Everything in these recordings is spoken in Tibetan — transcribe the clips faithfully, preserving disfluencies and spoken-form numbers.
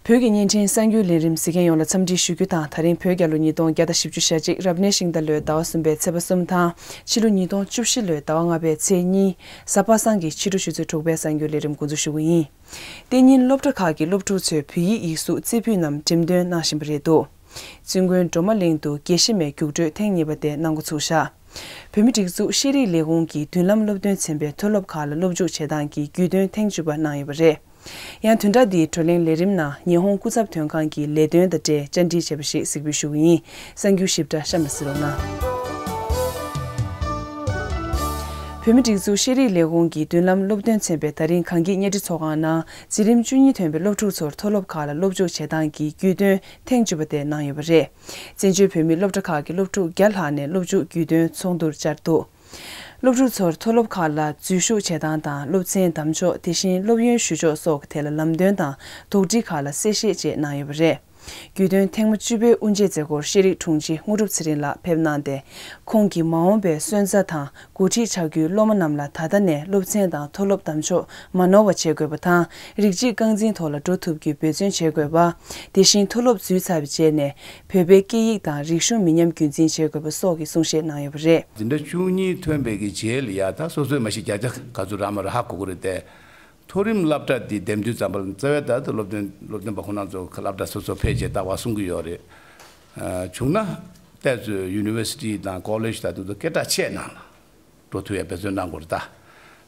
བོད་ཀྱི་བརྙན་འཕྲིན་གསར་འགྱུར་ལས་རིམ་གཟིགས་མཁན་ཡོངས་ལ་འཚམས་འདྲི་ཞུ་རྒྱུ་དང་། ད་རིང་བོད་རྒྱལ་ལོ་ཉིས་སྟོང་བརྒྱ་དང་བཞི་བཅུ་ཞེ་གཅིག་རབ་གནས་ཤིང་རྟ་ལོའི་ཟླ་བ་གསུམ་པའི་ཚེས་པ་གསུམ་དང་། ཕྱི་ལོ་ཉིས་སྟོང་བཅུ་བཞི་ལོའི་ཟླ་བ་ལྔ་པའི་ཚེས་གཉིས། གཟའ་པ་སངས་ཀྱི་ཕྱི་དྲོ་ཆུ་ཚོད་དྲུག་པའི་གསར་འགྱུར་ལས་རིམ་འགོ་འཛུགས་ཞུ་གི་ཡིན། དེ་ཉིན་སློབ་གྲྭ་ཁག་གི་སློབ་ཕྲུག་ཚོས་བོད་ཡིག་ཡིག་གཟུགས་རྩེ་ཕུད་རྣམས་འགྲེམས་སྟོན་གནང་བཞིན་པ་རེད་འདུག་བཙུན་དགོན་སྒྲོལ་མ་གླིང་དུ་དགེ་བཤེས་མའི་རྒྱུགས་སྤྲོད་ཐེངས་གཉིས་པ་དེ་གནང་འགོ་ཚུགས་བཞག་བོད་མིའི་སྒྲིག་འཛུགས་ཤེས་རིག་ལས་ཁུངས་ཀྱི་མདུན་ལམ་སློབ་སྟོན་ཚན་པའི་མཐོ་སློབ་ཁག་ལ་སློབ་འཇུག་བྱེད་སྟངས་ཀྱི་རྒྱུས་སྟོན་ཐེངས་བཅུ་པ་གནང་ཡོད་པ་རེད། ཡང་བདུན་ཕྲག་འདིའི་བགྲོ་གླེང་ལས་རིམ་ནང་ཉི་ཧོང་སྐུ་ཚབ་དོན་ཁང་གི་ལས་དོན་དང་འབྲེལ་བཅར་འདྲི་བྱས་པ་ཞིག་གཟིགས་འབུལ་ཞུ་གི་ཡིན། གསར་འགྱུར་ཞིབ་ཕྲ་གཤམ་ལ་གཟིགས་རོགས་གནང་། བོད་མིའི་སྒྲིག་འཛུགས་ཤེས་རིག་ལས་ཁུངས་ཀྱི་མདུན་ལམ་སློབ་སྟོན་ཚན་པས་ད་རིང་གངས་སྐྱིད་བརྙན་འཕྲིན་ཚོགས་ཁང་ནང་འཛིན་རིམ་བཅུ་གཉིས་ཐོན་པའི་སློབ་ཕྲུག་ཚོར་མཐོ་སློབ་ཁག་ལ་སློབ་འཇུག་བྱེད་སྟངས་ཀྱི་རྒྱུས་སྟོན་ཐེངས་བཅུ་པ་དེ་གནང་ཡོད་པ་རེད། བཙན་བྱོལ་བོད་མིའི་སློབ་གྲྭ་ཁག་གི་སློབ་ཕྲུག་བརྒྱ་ལྷག་ནས་སློབ་འཇུག་རྒྱུས་སྟོན་ཚོགས་འདུར་བཅར་འདུག་སློབ་ཕྲུག་ཚོར་མཐོ་སློབ་ཁག་ལ་འཛུལ་ཞུགས་བྱེད་སྟངས་དང་། སློབ་ཚན་བདམས་ཕྱོགས། དེ་བཞིན་སློབ་ཡོན་ཞུ་ཕྱོགས་སོགས་ཀྱི་ཐད་ལ་ལམ་སྟོན་དང་དོགས་འདྲི་ཁག་ལ་གསལ་བཤད་བཅས་གནང་ཡོད་པ་རེད། རྒྱུས་སྟོན་ཐེངས་མ་བཅུ་པའི་དབུ་འབྱེད་མཛད་སྒོར་ཤེས་རིག་དྲུང་ཆེ་དངོས་གྲུབ་ཚེ་རིང་ལགས་ཕེབས་གནང་སྟེ། ཁོང་གིས་མ་འོངས་པའི་སོན་རྩ་དང་འགོ་ཁྲིད་ཆགས་རྒྱུའི་སློབ་མ་རྣམས་ལ་ད་ལྟ་ནས་སློབ་ཚན་དང་མཐོ་སློབ་བདམས་ཕྱོགས་མ་ནོར་བ་བྱེད་དགོས་པ་དང་། རིགས་གཅིག་རྐང་འཛིན་ཐོག་ལ་འགྲོ་ཐུབ་རྒྱུའི་འབད་བརྩོན་བྱེད་དགོས་པ། དེ་བཞིན་མཐོ་སློབ་འཛུལ་ཚར་བའི་རྗེས་ནས་བོད་པའི་སྐད་ཡིག་དང་རིག་གཞུང་མི་ཉམས་རྒྱུན་འཛིན་བྱེད་དགོས་པ་སོགས་ཀྱི་གསུང་བཤད་གནང་ཡོད་པ་རེད། འཛིན་གྲྭ་བཅུ་གཉིས་ཐོན་པའི་གི་རྗེས་ལ་ཡ། ད་སོ་སོའི་མ་གཞི་བརྒྱ་ཆ་ག་ཚོད་རག་མ་རག་ཧ་གོ་གི་རེད་དེ། མཐོ་རིམ་སློབ་གྲྭ་འདི་འདེམས་དུས་ཙམ་པ་ལ་རྩ་བའི་ད་སློབ་སྟོན་སློབ་སྟོན་པ་ཁོང་རྣམ་ཚོ་སློབ་གྲྭ་སོ་སོ་ཕེབས་རྗེས་ལྟ་བ་གསུང་གི་ཡོད་རེད། ཨ། བྱུང་ན་ཏོག་ཙམ་ཡུ་ནི་ཝར་སི་ཊི་དང་ཀོ་ལེཇ་དང་དེ་ཚོ་སྐད་གྲགས་ཆེ་ནང་ལ་འགྲོ་ཐུབ་ཡ་འབད་བརྩོན་གནང་དགོས་རེད་ད།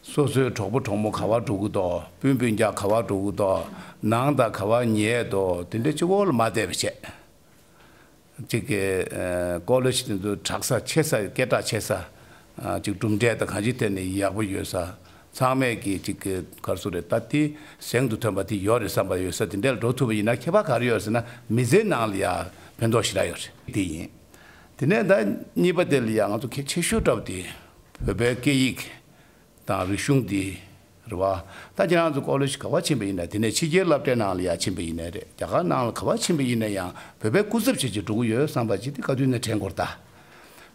སོ་སོའི་གྲོགས་པོ་གྲོགས་མོ་ག་པར་འགྲོ་གི་འདུག་སྤུན་སྤུན་ཀྱག་ག་པར་འགྲོ་གི་འདུག་ནང་དང་ག་པར་ཉལ་འདུག་དེ་འདྲའི་གཅིག་པོ་ལ་མ་བལྟས་པ་བྱས། གཅིག་གི་ཨ་ཀོ་ལེཇ་དེ་ཚོ་གྲགས་ས་ཆེ་ས། སྐད་གྲགས་ཆེ་ས། ཨ། གཅིག་གྲུབ་འབྲས་དང་གང་ཅིའི་ཐད་ནས་ཡག་པོ་ཡོད་ས། ཚང་མས་ཀྱི་གཅིག་གི་ག་རེ་ཟེར་རེད། ད་དེ་གཟེངས་སུ་ཐོན་པ་དེ་ཡོད་རེད་བསམ་པ་ཡོད་ས་དེ་འདྲ་ལ་འགྲོ་ཐུབ་པ་ཡིན་ན་ཁྱད་པར་ག་རེ་ཡོད་ཟེར་ན། མི་ཚེའི་ནང་ལ་ཡ་ཕན་ཐོགས་ཞེ་དྲག་ཡོད་རེད། དེ་ཡིན། དེ་ནས་ད་གཉིས་པ་དེ་ལ་ཡ་ང་ཚོ་གལ་ཆེ་ཤོས་འདྲ་བོ་དེ་བོད་པའི་སྐད་ཡིག་དང་རིག་གཞུང་འདི་རེད་བ། ད་ཁྱེད་རང་ཚོ་ཀོ་ལེཇ་ག་པར་ཕྱིན་པ་ཡིན་ན། དེ་ནས་ཕྱི་རྒྱལ་སློབ་གྲྭའི་ནང་ལ་ཡ་ཕྱིན་པ་ཡིན་ནའི་རེད། རྒྱ་གར་ནང་ལ་ག་པར་ཕྱིན་པ་ཡིན་ན་ཡང་བོད་པའི་སྐུ་ཚབ་བྱེད་ཀྱི་འགྲོ་གི་ཡོད་བསམ་པ་ཅིག་དེ་ག་དུས་ནས་དྲན་དགོས་རེད་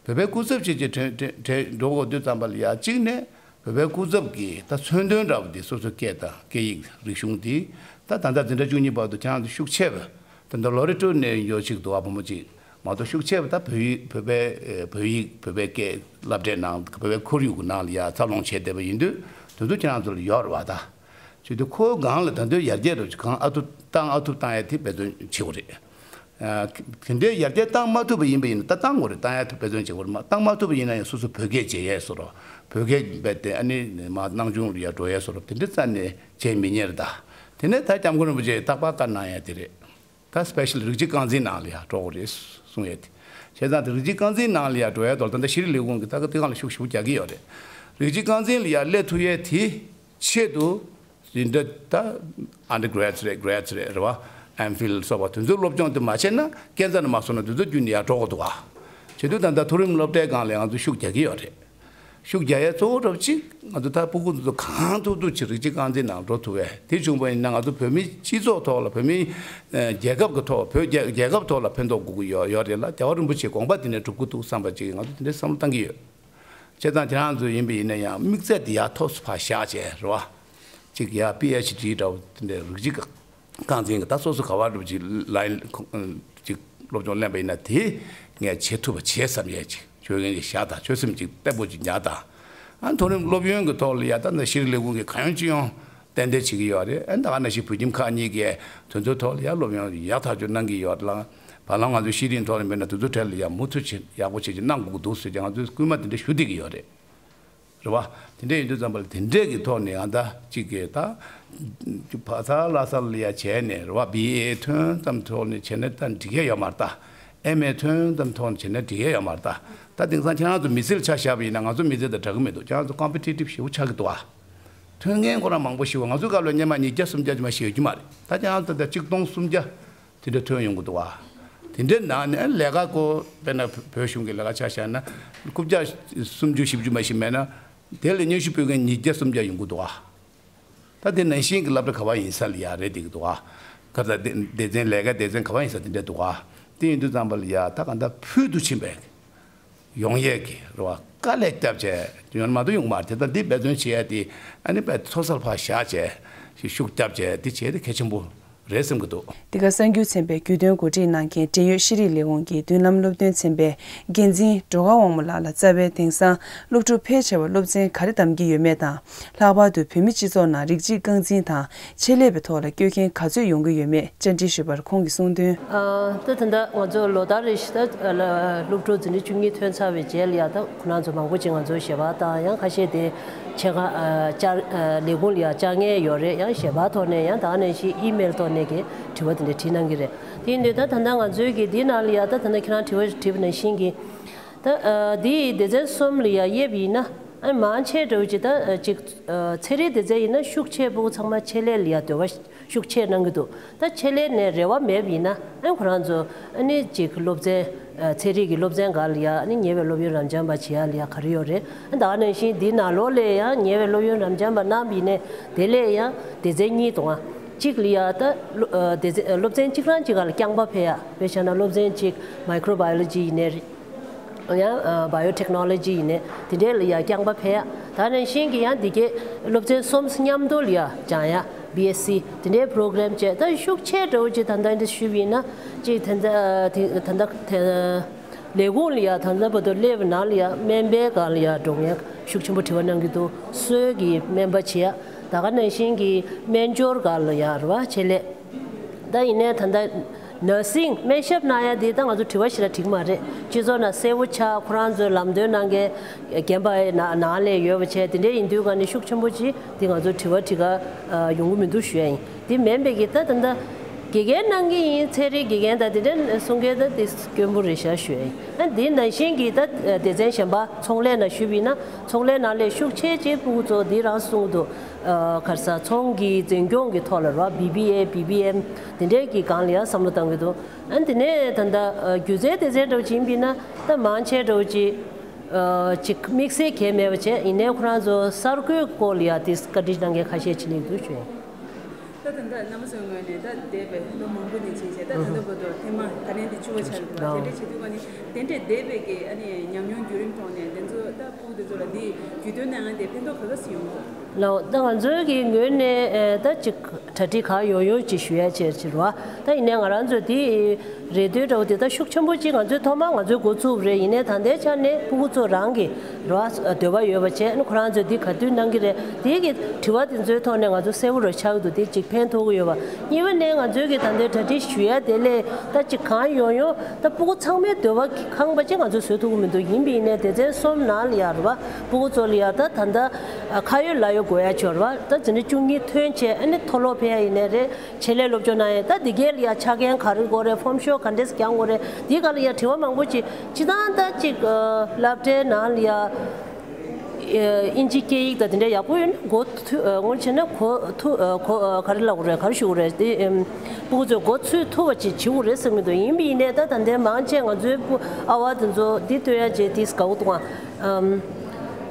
ད། བོད་པའི་སྐུ་ཚབ་བྱེད་ཀྱི་དྲན་དྲན་དྲན་འགྲོ་དགོས་དུས་ཙམ་པ་ལ་ཡ། གཅིག་ནས་བོད་པའི་སྐུ་ཚབ་ཀྱི་ད་མཚོན་དོན་འདྲ་བོ་དེ་སོ་སོའི་སྐད་དང་སྐད་ཡིག་རིག་གཞུང་དེ། ད་ད་ལྟ་འཛིན་གྲྭ་བཅུ་གཉིས་བར་དུ་ཁྱེད་རང་ཚོ་ཤུགས་ཆེ་བ། ད་ལྟ་ལོ་རེ་དྲུག་ནས་ཡོད་ཅིག་འདུག་བ། བུ་མོ་གཅིག་མ་གཏོགས་ཤུགས་ཆེ་བ་ད་བོད་ཡིག་བོད་པའི་ཨེ་བོད་ཡིག་བོད་པའི་སྐད་སློབ་གྲྭའི་ནང་། བོད་པའི་ཁོར་ཡུག་གི་ནང་ལ་ཡ་འཚར་ལོངས་བྱས་བསྡད་པ་ཡིན་དུས་དེ་ཚོ་ཁྱེད་རང་ཚོ་ལ་ཡོད་རེད་བ་ད། བྱེད་དུས་ཁོའི་སྒང་ལ་ད་དུང་ཡར་རྒྱས་རུ་གང་ཨ་ཐུབ་བཏང་ཨ་ཐུབ་བཏང་ཡ་དེ་འབད་བརྩོན་བྱེད་དགོས་རེད། ཨ། དེ་འདྲའི་ཡར་རྒྱས་བཏང་མ་ཐུབ་པ་ཡིན་པ་ཡིན་ན། ད་བཏང་དགོས་རེད། བཏང་ཡ་འབད་བརྩོན་བྱེད་དགོས་རེད། མ་བཏང་མ་ཐུབ་པ་ཡིན་ན་ཡང་སོ་སོ་བོད་སྐད་བརྗེད་ཡས་བཟོ་འདྲ། བོད་སྐད་རྦད་དེ་ཨ་ནི་མར་སྣང་ཆུང་ལ་ཡ་འགྲོ་ཡས་བཟོ་འདྲ། དེ་འདྲ་རྩ་ནས་བྱེད་མི་ཉན་རེད་ད། དེ་ནས་ད་སྐྱབས་མགོན་རིན་པོ་ཆེས་རྟག་པར་བཀའ་གནང་ཡ་དེ་རེད། ད་སི་པེ་ཤལ་རིགས་གཅིག་རྐང་འཛིན་ནང་ལ་ཡ་འགྲོ་དགོས་རེད་གསུང་ཡས་དེ། བྱས་ཙང་དེ་རིགས་གཅིག་རྐང་འཛིན་ནང་ལ་ཡ་འགྲོ་ཡས་ཐོག་ལ་ད་ལྟ་ཤེས་རིག་ལས་ཁུངས་ཀྱིས་ད་ག་དེ་སྒང་ལ་ཤུགས་ཞེ་པོ་རྒྱག་གི་ཡོད་རེད། རིགས་གཅིག་རྐང་འཛིན་ལ་ཡ་སླེབས་ཐུབ་ཡས་དེ་ཆེད་དུ། འཛིན་གྲྭ་ད་ཨན་ཌར་གྷ་རེཌ་རེད། གྷ་རེཌ་རེད། རེད་བ། ཨེམ་ཕིལ་སོགས་པ་དེ་ཚོའི་སློབ་སྦྱོང་དེ་མ་བྱས་ན། སྐས་འཛེག་ནས་མ་སོང་ན་དེ་ཚོ་བརྒྱུད་ནས་ཡར་འགྲོ་དགོས་འདུག་ག་བྱེད་དུས་ད་ལྟ་མཐོ་རིམ་སློབ་གྲྭའི་སྒང་ལ་ང་ཚོ་ཤུགས་རྒྱག་གི་ཡོད་རེད། ཤུགས་རྒྱག་ཡས་གཙོ་བོ་འདྲ་བོ་གཅིག་ང་ཚོ་ད་སྤུ་གུ་དེ་ཚོ་གང་ཐུབ་ཐུབ་ཅིག་རིགས་གཅིག་རྐང་འཛིན་ནང་འགྲོ་ཐུབ་པས། དེ་བྱུང་བ་ཡིན་ན་ང་ཚོ་བོད་མིའི་སྤྱི་ཚོགས་ཐོག་ལ། བོད་མིའི་ཨ་རྒྱལ་ཁབ་ཀྱི་ཐོག་བོད་རྒྱལ་རྒྱལ་ཁབ་ཐོག་ལ་ཕན་ཐོགས་དགོས་ཀྱི་ཡོད་ཡོད་རེད་ལ། རྒྱལ་བ་རིན་པོ་ཆེའི་དགོངས་པ་དེ་ནས་འགྲུབ་ཀྱི་འདུག་བསམ་པ་ཅིག་ང་ཚོ་དེ་འདྲའི་བསམ་བློ་བཏང་གི་ཡོད། བྱས་ཙང་ཁྱེད་རང་ཚོ་ཡིན་པ་ཡིན་ན་ཡང་དམིགས་ཚད་དེ་ཡར་མཐོ་སུ་ཕར་བཞག་བྱས་རེད་བ། གཅིག་ཡར་པི་ཨེཆ་ཌི་འདྲ་བོ་དེ་འདྲའི་རིགས་གཅིག་རྐང་འཛིན་གྱི་ད་སོ་སོ་ག་བ་འགྲོ་གཅིག་ལའིན་གཅིག་སློབ་སྦྱོང་ལེན་པ་ཡིན་ན་དེ་ངས་བྱེད་ཐུབ་པ་བྱེད་བསམ་ཡས་ཅིག་ཆོད་གན་ཅིག་བཞག་དང་། ཆོད་སེམས་ཅིག་བརྟན་པོ་ཅིག་ཉར་དང་། ཨ་མཐོ་རིམ་སློབ་ཡོན་གྱི་ཐོག་ལ་ཡ་ད་ནི་ཤེས་རིག་ལས་ཁུངས་ཀྱིས་གང་ཡོང་ཅི་ཡོང་ཏན་ཏན་བྱེད་ཀྱི་ཡོད་རེད། ཨ་ད་ག་ནང་བཞིན་བོད་ཁྱིམ་ཁག་གཉིས་ཀས་དེ་ཚོའི་ཐོག་ལ་ཡ་སློབ་ཡོན་ཡག་ཐག་ཆོད་གནང་གི་ཡོད་ལ། བར་ལམ་ང་ཚོའི་ཤེས་རིག་ཐོག་ལ་མེད་ན་དེ་ཚོའི་གྲས་ལ་ཡ་མུ་མཐུད་བྱེད་ཡག་པོ་བྱེད་ཅིག་གནང་དགོས་ཀྱི་འདུག་ཟེར་ཀྱང་ང་ཚོས་སྐུལ་མ་དེ་འདྲ་ཞུ་བསྡད་ཀྱི་ཡོད་རེད། རེད་བ། དེ་འདྲ་ཡིན་དུས་ཙམ་པ་ལ་དེ་འདྲས་ཀྱི་ཐོག་ནས་ང་ད་གཅིག་གི་ད་ཕ་ས་ལྷ་ས་ལ་ཡ་བྱས་ནས་རེད་བ། བི་ཨེ་ཐོན་ཙམ་ཐོག་ནས་བྱས་ན་ད་འགྲིག་ཡ་ཡོད་མ་རེད་ད། ཨེམ་ཨེ་ཐོན་ཙམ་ཐོག་ནས་བྱས་ན་འགྲིག་ཡ་ཡོད་མ་རེད་ད། ད་དེང་སང་ཁྱེད་རང་ཚོ་མི་ཚེ་ལ་ཆ་བཞག་པ་ཡིན་ན་ང་ཚོ་མི་ཚེ་དང་འདྲ་གི་མི་འདུག་ཁྱེད་རང་ཚོ་ཀོམ་པི་ཊི་ཊིབ་ཞེ་པོ་ཆགས་ཀྱི་འདུག་ཨ། ཐོན་མཁན་ཁོ་རང་མང་པོ་ཞིག་བ། ང་ཚོའི་སྐབས་ལ་སྔོན་མ་ཉིས་བརྒྱ་སུམ་བརྒྱ་ཅིག་མ་ཞིག་ཡོད་ཀྱི་མ་རེད། ད་ཁྱེད་རང་ཚོ་ད་གཅིག་སྟོང་སུམ་བརྒྱ་དེ་འདྲ་ཐོན་ཡོང་གི་འདུག་བ། དེ་འདྲའི་ནང་ནས་ལས་ཀ་བསྐོ་དཔེར་ན་བོད་གཞུང་གི་ལས་ཀ་ཆ་བཞག་ན་རྐུབ་བཀྱག་སུམ་ཅུ་བཞི་བཅུ་མ་ཞིག་མེད་ན་དེ་ལ་སྙན་ཞུ་ཕུལ་མཁན་ཉིས་བརྒྱ་སུམ་བརྒྱ་ཡོང་གི་འདུག་བ། ད་དེ་ནང་བཞིན་གྱི་སློབ་གྲྭ་ག་བ་ཡིན་ས་ལ་ཡ་རེད་བསྡད་ཀྱི་འདུག་བ། ག་ད་སྡེ་སྡེ་ཚན་ལས་ཀའི་སྡེ་ཚན་ག་བ་ཡིན་ས་དེ་འདྲ་འདུག་བ། དེ་ཡིན་དུས་ཙམ་པ་ལ་ཡ་ད་ག་ད་ཕུལ་དུ་ཕྱིན་པའི་ཡོང་ཡས་ཀྱི་རེད་བ། དཀའ་ལས་བརྒྱབ་བྱས་ཡོང་མ་གཏོགས་ཡོང་གི་མ་རེད། དེ་ལྟར་འདི་འབད་བརྩོན་བྱེད་ཡ་དེ་ཨ་ནི་དཔེ་མཚོན་གསར་ཕར་བཞག་བྱས་ཤིག་ཤུགས་བརྒྱབ་བྱས་འདི་བྱས་དེ་གལ་ཆེན་པོ་ རེད་བསམ་གྱི་འདུག་འདི་ག་གསར་འགྱུར་ཚན་པའི་རྒྱུས་སྟོན་གོ་སྒྲིག་གནང་མཁན་འབྲེལ་ཡོད་ཤེས་རིག་ལས་ཁུངས་ཀྱི་མདུན་ལམ་སློབ་སྟོན་ཚན་པའི་འགན་འཛིན་སྒྲོལ་དཀར་དབང་མོ་ལགས་ལ་རྩ་བའི་དེང་སང་སློབ་ཕྲུག་ཕལ་ཆེ་བ་སློབ་ཚན་ག་རེ་གདམ་གྱི་ཡོད་མེད་དང་། ལྷག་པར་དུ་བོད་མི་སྤྱི་ཚོགས་ནང་རིགས་གཅིག་རྐང་འཛིན་དང་ཆེད་ལས་པའི་ཐོག་ལ་སྐྱོད་མཁན་ག་ཚོད་ཡོང་གི་ཡོད་མེད་བཅར་འདྲི་ཞུས་པར་ཁོང་གིས་གསུངས་དོན། ཨ། ད་ད་ལྟ་ང་ཚོ་ལོ་ལྟར་རེ་བཞིན་ད་ལ་སློབ་ཕྲུག་འཛིན་གྲྭ་བཅུ་གཉིས་ཐོན་ཚར་བའི་རྗེས་ལ་ཡ་ད་ཁོ་རང་ཚོ་མང་པོ་ཅིག་ང་ཚོའི་ཞལ་པར་དང་ཡང་ཁ་ཤས་དེ་ཆེད་མཁས་ཨ་བཅར་ཨ་ལས་ཁུངས་ལ་ཡ་བཅར་མཁན་ཡོད་རེད། ཡང་ཞལ་པར་ཐོག་ནས་ཡང་ད་ག་ནང་བཞིན་ཨི་མེལ་ཐོག་ནས་ཀྱི་དྲི་བ་དེ་འདྲ་དྲིས་གནང་གི་རེད། དེ་ཡིན་དུས་ད་ད་ལྟ་ང་ཚོའི་གི་འདི་ནང་ལ་ཡ་ད་ད་ལྟ་ཁྱེད་རང་དྲི་བ་དྲིས་པ་ནང་བཞིན་གྱི་ད་ཨ་འདི་སྡེ་ཚན་གསུམ་ལ་ཡ་དབྱེ་བ་ཡིན་ན་ཨ་མང་ཆེ་འདྲ་བོ་ཅིག་ད་ཨ་ཅིག་ཨ་ཚན་རིག་སྡེ་ཚན་ཡིན་ན་ཤུགས་ཆེ་ཕྲུ་གུ་ཚང་མ་ཆེད་ལས་ལ་ཡ་འདོད་པ་ཤུགས་ཆེ་གནང་གི་འདུག་ད་ཆེད་ལས་ནས་རེ་བ་མེད་པ་ཡིན་ན་ཨ་ཁོ་རང་ཚོ་ཨ་ནི་ཅིག་སློབ་ཚན་ཨ་ཚན་རིག་གི་སློབ་ཚན་སྒང་ལ་ཡ་ཨ་ནི་ཉེ་བའི་སློབ་ཡོན་རབ་འབྱམས་པ་བྱེད་ཡ་ལ་ཡ་ག་རེ་ཡོད་རེད། ཨ་ད་ག་ནང་བཞིན་འདི་ནང་ལོགས་ལ་ཡ་ཉེ་བའི་སློབ་ཡོན་རབ་འབྱམས་པ་གནང་བ་ཡིན་ནའི་དེ་ལས་ཡ་སྡེ་ཚན་གཉིས་འདུག་ཨ་གཅིག་ལ་ཡ་ད་སློ་ཨ་སྡེ་ཚན་སློབ་ཚན་གཅིག་རང་གཅིག་སྒང་ལ་རྐྱང་པ་ཕེབས་ཡ། དཔེ་བཞག་ན་སློབ་ཚན་གཅིག་མའི་ཀྲོ་བྷའི་ཨོ་ལོ་ཇི་ཡིན་ནའི་རེད། ཡང་བྷའི་ཨོ་ཊེག་ནོ་ལོ་ཇི་ཡིན་ནའི་དེ་འདྲའི་ལ་ཡ་རྐྱང་པ་ཕེབས་ཡ། ད་ནང་བཞིན་གྱི་ཡང་འདི་གའི་སློབ་ཚན་གསུམ་མཉམ་དུ་ལ་ཡ་སྦྱང་ཡ་བི་ཨེས་སི་དེ་འདྲའི་པོ་རོ་གྷ་རམ་བཅས་ད་ཤུགས་ཆེ་འདྲ་བོ་ཅིག་ད་ལྟ་འདི་ཞུས་པ་ཡིན་ན་ཅིག་ད་ལྟ་དེ་ད་ལྟ་དེ་ལས་ཁུངས་ལ་ཡ་ད་ལྟ་བར་དུ་སླེབས་པའི་ནང་ལ་ཡ་སྨན་པའི་སྒང་ལ་ཡ་འགྲོ་མཁན་ཤུགས་ཆེན་པོ་དྲི་བ་གནང་གི་འདུག་སྲོལ་གྱི་སྨན་པ་བྱེད་ཡ། ད་ག་ནང་བཞིན་གྱི་སྨན་སྦྱོར་སྒང་ལ་ཡ་རེད་བ་ཆེད་ལས། ད་ཡིན་ནའི་ད་ལྟ་ནར་སིང་སྨན་ཞབས་གནང་ཡ་དེ་ད་ང་ཚོ་དྲི་བ་ཞིག་ལ་འགྲིག་མ་རེད། སྤྱི་ཚོགས་ནང་གསལ་བོ་ཆགས་ཁོ་རང་ཚོའི་ལམ་སྟོན་གནང་མཁན་རྒན་པ་ནང་ནང་ལ་ཡོད་པ་བྱས་དེ་འདྲ་ཡིན་དུས་ག་ནས་ཤུགས་ཆེན་པོ་ཅིག་དེ་ང་ཚོ་དྲི་བ་དྲི་ག་ཡོང་གི་མི་འདུག་ཞུ་ཡ་ཡིན། དེ་མིན་པའི་གི་ད་ད་ལྟ་དགེ་རྒན་གནང་གི་ཡིན་ཚན་རིག་དགེ་རྒན་དང་དེ་འདྲ་གསུང་མཁན་ད་དེ་དཀོན་པོ་རེད་ཤག་ཞུ་ཡ་ཡིན། ཨ་དེ་ནང་བཞིན་གྱི་ད་སྡེ་ཚན་གཞན་པ་ཚོང་ལས་ནང་ཞུས་པ་ཡིན་ན་ཚོང་ལས་ནང་ལས་ཤུགས་ཆེ་ཆེ་ཕྲུ་གུ་ཚོ་འདི་རང་གསུང་གི་འདུག་ཨ་ག་རེ་ཟ་ཚོང་གི་འཛིན་སྐྱོང་གི་ཐོག་ལ་རོ་བི་བི་ཨེ་བི་བི་ཨེམ་དེ་འདྲའི་གི་སྒང་ལ་ཡང་བསམ་བློ་བཏང་གི་འདུག་ཨ་དེ་ནས་ད་ལྟ་ཨ་སྒྱུ་རྩལ་སྡེ་ཚན་འདྲ་བོ་ཅིག་ཡིན་པ་ཡིན་ན་ད་མང་ཆེ་འདྲ་བོ་ཅིག་ཨ་ཅིག་དམིགས་བསལ་གང་ཡང་མེད་པ་བྱས་ཡིན་ནའི་ཁོ་རང་ཚོ་གསར་འགོད་སྐོར་ལ་ཡང་དེ་བཀའ་འདྲི་གནང་མཁན་ཁ་ཤས་ཅིག་སླེབས་འདུག་ཞུ་ཡིན། ད་ད་ལྟ་རྣམ་པ་ཚོའི་ངོས་ནས་ད་འདས་པའི་ལོ་མང་པོ་ནས་ཕྱིན་བྱས་ད་ད་ལྟ་བར་དུ་ཐེངས་མ་ད་ལན་འདི་བཅུ་པ་ཆགས་འདུག་བ། དེ་འདྲ་བྱེད་དུས་ག་ནི་དེ་འདྲའི་འདས་པའི་གི་ཨ་ནི་ཉམས་མྱོང་བརྒྱུད་རིམ་ཐོག་ནས་དེ་ཚོ་ད་ཕྲུ་གུ་དེ་ཚོ་ལ་འདི་བརྒྱུད་སྟོན་གནང་ཡ་དེ་ཕན་ཐོགས་ག་ཚོད་ཡོང་གི་འདུག་ལགས། ད་ང་ཚོའི་གི་ངོས་ནས་ཨེ་ད་ཅིག་གྲ་སྒྲིག་གང་ཡོང་ཡོང་ཅིག་ཞུ་ཡ་ཆེད་ཕྱིར་བ། ད་ཡིན་ནའི་ང་རང་ཚོ་འདི་རེ་ལྟོས་འདྲ་བོ་དེ་ད་ཤུགས་ཆེན་པོ་ཅིག་ང་ཚོའི་ཐོག་མར་ང་ཚོའི་འགོ་བཙུགས་རེད། ཡིན་ནའི་ད་ལྟའི་ཆ་ནས་ཕྲུ་གུ་ཚོ་རང་གི་རེད་བ། འདོད་པ་ཡོད་པ་བྱས་ནས་ཁོ་རང་ཚོས་འདི་ག་དུས་གནང་གི་རེད། དེའི་གི་དྲི་བ་དེ་ཚོའི་ཐོག་ནས་ང་ཚོ་གསལ་བོ་རུ་ཆགས་འདུག་དེ་གཅིག་ཕན་ཐོགས་ཀྱི་ཡོད་པ། གཉིས་པ་ནས་ང་ཚོའི་གི་ད་ལྟའི་གྲ་སྒྲིག་ཞུ་ཡ་དེ་ལས་ད་ཅིག་གང་ཡོང་ཡོང་ད་ཕྲུ་གུ་ཚང་མའི་འདོད་པ་ཁེངས་པ་ཅིག་ང་ཚོས་བཟོ་ཐུབ་ཀྱི་མི་འདུག་ཡིན་པ་ཡིན་ནའི་སྡེ་ཚན་གསུམ་ནང་ལ་ཡ་རེད་བ། ཕྲུ་གུ་ཚོ་ལ་ཡ་ད་ད་ལྟ་ཁ་ཡོད་ལག་ཡོད་དགོས་ཡ་ཆོག་རེད་བ། ད་འཛིན་གྲྭ་བཅུ་གཉིས་ཐོན་བྱས་ཨ་ནི་མཐོ་སློབ་ཕེབས་ཡ་ཡིན་ནའི་རེད། ཆེད་ལས་སློབ་སྦྱོང་གནང་ཡས་ད་འདི་གའི་ལ་ཡ་ཆ་རྐྱེན་ག་རེ་དགོས་རེད། ཧྥོམ་ཤོག་ག་འདྲས་སྦྱང་དགོས་རེད། འདི་ག་ལ་ཡ་དྲི་བ་མང་པོ་ཅིག་སྤྱི་བཏང་ད་ཅིག་ཨ་སློབ་གྲྭའི་ནང་ལ་ཡ་ཨ་ཨིན་ཇི་སྐད་ཡིག་དང་དེ་འདྲ་ཡག་པོ་ཡོད་ན་གོ་ཐུབ་ཨ་ངོ་བྱས་ན་གོ་ཐུབ་ཨ་གོ་ཨ་ག་རེ་ལབ་དགོས་རེད། ག་རེ་ཞུ་དགོས་རེད། དེ་ཨམ་ཕྲུ་གུ་ཚོས་གོ་ཚུད་ཐུབ་པ་ཅིག་བྱེད་དགོས་རེད་བསམ་གྱི་འདུག་ཡིན་པ་ཡིན་ནའི་ད་ད་ལྟའི་མང་ཆེ་ང་ཚོའི་ཕྲུ་ཨ་བ་དེ་ཚོ་འདི་ཐོན་ཡ་བྱས་དེ་དགའ་བོ་འདུག་ཨང་། ཨམ།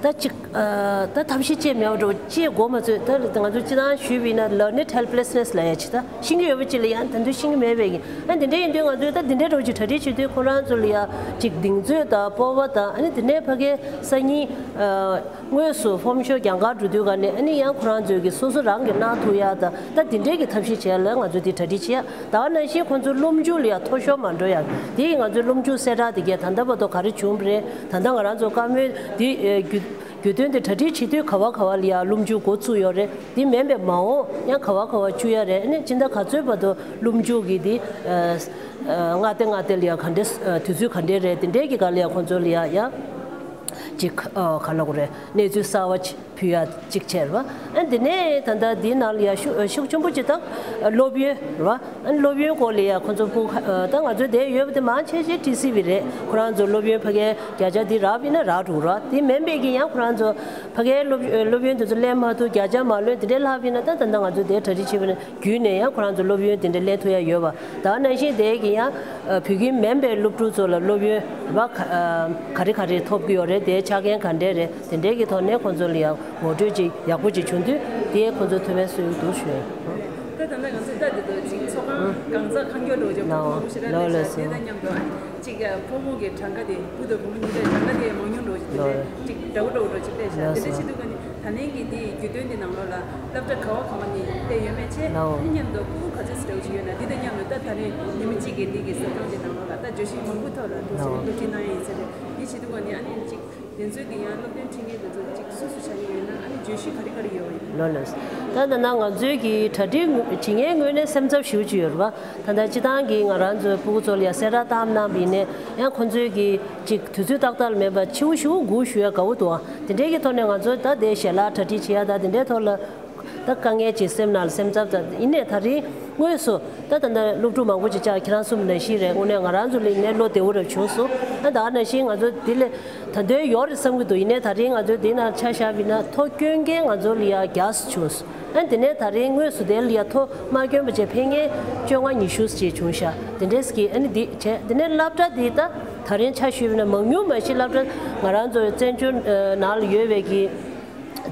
ད་ཅིག་ཨ་ད་ཐབས་ཤེས་ཅིག་མེད་པ་འགྲོ་ཅིག་གོ་མ་ཚོད་ད་ང་ཚོ་སྤྱི་བཏང་ཞུས་པ་ཡིན་ན་learned helplessness ལབ་ཡ་ཅིག་ད་ཤེས་ཀྱི་ཡོད་པ་ཅིག་ལ་ཡང་ད་དུང་ཤེས་ཀྱི་མེད་པའི་གི་ཨ་དེ་འདྲ་ཡིན་དུས་ང་ཚོས་ད་དེ་འདྲའི་འགྲོ་ཅིག་གྲ་སྒྲིག་བྱེད་དུས་ཁོ་རང་ཚོ་ལ་ཡ་ཅིག་གདེང་ཚོད་དང་སྤོབས་པ་དང་ཨ་ནི་དེ་ནས་ཕ་གའི་སང་ཉིན་ཨ་དངོས་སུ་ཧྥོམ་ཤོག་རྒྱང་གར་འགྲོ་དུས་ག་ནས་ཨ་ནི་ཡང་ཁོ་རང་ཚོས་གི་སོ་སོ་རང་གི་གནང་ཐུབ་ཡ་དང་ད་དེ་འདྲའི་གི་ཐབས་ཤེས་བྱེད་ཡ་ལ་ང་ཚོས་དེ་གྲ་སྒྲིག་བྱེད་ཡ། ད་ག་ནང་བཞིན་ཁོང་ཚོའི་སློབ་འཇུག་ལ་ཡང་མཐོ་ཤོས་མ་འགྲོ་ཡ། དེ་ཡིས་ང་ཚོའི་སློབ་འཇུག་གསལ་བསྒྲགས་དེ་གས་ད་ལྟ་བར་དུ་ག་རེ་བྱུང་བ་རེད། ད་ལྟ་ང་རང་ཚོ་བཀའ་མོལ་འདི་ཨེ་བརྒྱུད་བརྒྱུད་སྟོན་དེ་གྲ་སྒྲིག་བྱེད་དུས་ག་བ་ག་བ་ལ་ཡང་སློབ་འཇུག་འགོ་ཚུགས་ཡོད་རེད། དེ་མིན་པའི་མ་འོངས་ཡང་ག་བ་ག་བ་བཅུག་ཡ་རེད། ཨ་ནི་སྤྱི་ཟླ་ག་ཚོད་བར་དུ་སློབ་འཇུག་གི་དེ་ཨེ་ཨེ་མངའ་སྡེ་མངའ་སྡེ་ལ་ཡང་ག་འདྲས་ཨེ་དུས་ཚོད་ག་འདྲས་རེད། དེ་འདྲས་ཀྱི་སྒང་ལ་ཡང་ཁོང་ཚོ་ལ་ཡང་ཡང་ཅིག་ཨེ་ག་ལབ་དགོས་རེད། གནས་ཚུལ་གསར་བ་ཅིག་ཕུལ་ཡ་གཅིག་བྱས་རེད་བ། ཨ་འདི་ནས་ད་ལྟ་འདིའི་ནང་ལ་ཡ་ཤུགས་ཤུགས་ཆེན་པོ་ཅིག་དང་སློབ་ཡོན་རེད་བ། ཨ་སློབ་ཡོན་སྐོར་ལ་ཡ་ཁོ་ཚོ་ཕྲུ་གུ་ད་ང་ཚོ་འདིར་ཡོད་པ་དེ་མང་ཆེ་ཆེ་ཊི་སི་ཝི་རེད། ཁོ་རང་ཚོ་སློབ་ཡོན་ཕ་གའི་བརྒྱ་ཆ་འདི་རག་པ་ཡིན་ན་རག་འགྲོ་ར། དེ་མིན་པའི་གི་ཡང་ཁོ་རང་ཚོ་ཕ་གའི་སློབ་སློབ་ཡོན་དེ་ཚོ་ལེན་མ་ཐུབ་བརྒྱ་ཆ་མ་ལོན་དེ་འདྲའི་ལྷག་པ་ཡིན་ན་ད་ད་ལྟ་ང་ཚོ་འདིར་གྲ་སྒྲིག་བྱེད་པ་ནི་བརྒྱུད་ནས་ཡང་ཁོ་རང་ཚོ་སློབ་ཡོན་དེ་འདྲ་ལེན་ཐུབ་ཡ་ཡོད་པ། ད་ནང་བཞིན་དེ་གི་ཡང་བོད་ཁྱིམ་མིན་པའི་སློབ་ཕྲུག་ཚོ་ལ་སློབ་ཡོན་རེད་བ། ག་རེ་ག་རེ་ཐོབ་ཀྱི་ཡོད་རེད། དེའི་ཆ་རྐྱེན་ག་འདྲས་རེད། དེ་འདྲའི་གི་ཐོག་ནས་ཁོང་ཚོ་ལ་ཡང་ངོ་སྤྲོད་ཅིག་ཡག་པོ་ཅིག་བྱུང་དུས་དེ་ཁོང་ཚོ་ཐུགས་ཕན་གསོས་འདུག་ཞུ་ཡིན། ད་ད་ལྟ་ང་ཚོ་ད་འདི་ཚོ་ཅིག་ཚོགས་ཁང་ གང་ཟག་ཁ་མཆུ་འདྲ་བོ་ཅིག་ཕྲུ་གུ་མང་པོ་ཞེ་དྲག་སླེབས་ཤག་དེ་དང་མཉམ་དུ་ཨ་ནི་གཅིག་ཕོ་མོ་གི་གྲངས་ཀ་དེ་བུ་དང་བུ་མོ་གཉིས་ཀའི་གྲངས་ཀ་དེ་མང་ཉུང་འདྲ་བོ་ཅིག་དེ་འདྲ་གཅིག་འདྲ་བོ་འདྲ་བོ་འདྲ་བོ་ཅིག་སླེབས་ཤག་དེ་འདྲ་བྱེད་དུས་ཀ་ནི་ད་ལན་གྱི་དེའི་རྒྱུད་དོན་དེ་ནང་ལོགས་ལ་སློབ་གྲྭ་ག་བ་ག་བ་ནས་སླེབས་ཡོད་མེད་ཆེ། ཨ་ནི་མཉམ་དུ་ཕྲུ་གུ་ག་ཚོད་ཙམ་འདྲ་བོ་ཅིག་ཡོད་ན་དེ་དང་མཉམ་དུ་ད་ད་རེས་ཉིན་མོ་གཅིག་གི་དེ་གི་ཟབ་སྦྱོང་དེ་ནང་ལོགས་ལ་ད་བརྗོད་གཞི་མང་པོའི་ཐོག་ལ་འདུག་ཟེར་ནས་སློབ་ཁྲིད་གནང་ཡ་ཡིན་ཟེར་ནས་དེ་བྱེད་དུས་ཀ་ནི་ཨ་ནི་གཅིག་དེ་ཚོའི་གི་ཡང་སློབ་སྟོན་ཁྲིད་མཁན་དེ་ཚོ་གཅིག་སུ་སུ་ཆགས་ཀྱི་ཡོད་ན་ཨ་ནི་བརྗོད་གཞི་ག་རེ་ག་རེ་ཡོད་པ་ཡིན། ལོ་ལོ། ད་ད་ལྟ་ང་ཚོའི་གི་གྲ་སྒྲིག་བྱེད་མཁན་ངོས་ནས་སེམས་འཚབ་ཞེ་པོ་ཅིག་ཡོད་རེད་པ། ད་ལྟ་སྤྱི་བཏང་གི་ང་རང་ཚོའི་ཕྲུ་གུ་ཚོ་ལ་ཡང་གསལ་བསྒྲགས་བཏང་གནང་བ་ཡིན་ནའི་ཡང་ཁོང་ཚོའི་གི་གཅིག་དུས་ཚོད་ཏག་ཏག་ལ་མེད་པ་ཕྱི་པོ་ཞེ་པོ་སྒུག་ཞུ་ཡ་དགའ་པོ་འདུག་ཨ། དེ་འདྲའི་གི་ཐོག་ནས་ང་ཚོ་ད་དེ་ཞལ་ལག་གྲ་སྒྲིག་བྱེད་ཡ་ད་དེ་འདྲའི་ཐོག་ལ། ད་དཀའ་ངལ་ཅིག་སེམས་ནང་ལ་སེམས་འཚབ་ད་ཡིན་ནའི་ད་རིང་དངོས་སུ་ད་ད་ལྟ་སློབ་ཕྲུག་མང་པོ་ཅིག་བཅར་ཁྱེད་རང་གསུངས་པ་ནང་བཞིན་རེད། དངོས་གནས་ང་རང་ཚོ་ལ་ཡིན་ནའི་བློ་བདེ་པོ་རབ་བྱུང་སོང་། ཨ་ད་ག་ནང་བཞིན་ང་ཚོ་འདི་ལས་ད་དོན་ཡོད་རེད་བསམ་གྱི་འདུག་ཡིན་ནའི་ད་རིང་ང་ཚོ་འདི་ནང་ཆ་བཞག་པ་ཡིན་ན་ཐོ་བསྐྱོན་མཁན་ང་ཚོ་ལ་ཡ་བརྒྱ་བྱུང་སོང་། ཨ་དེ་ནས་ད་རིང་དངོས་སུ་དེ་ལ་ཡ་ཐོ་མ་བསྐྱོན་པ་བྱས་ཕེབས་མཁན་བཅོ་ལྔ་ཉི་ཤུ་ཅིག་བྱུང་ཤག་དེ་འདྲས་ཀྱི་ཨ་ནི་འདི་བྱས་དེ་ནས་སློབ་གྲྭ་འདི་ད་ད་རིང་ཆ་བཞག་པ་ཡིན་ན་མང་ཉུང་མ་གཞི་སློབ་གྲྭ་ང་རང་ཚོ་བཙན་བྱོལ་ནང་ལ་ཡོད་པའི་གི་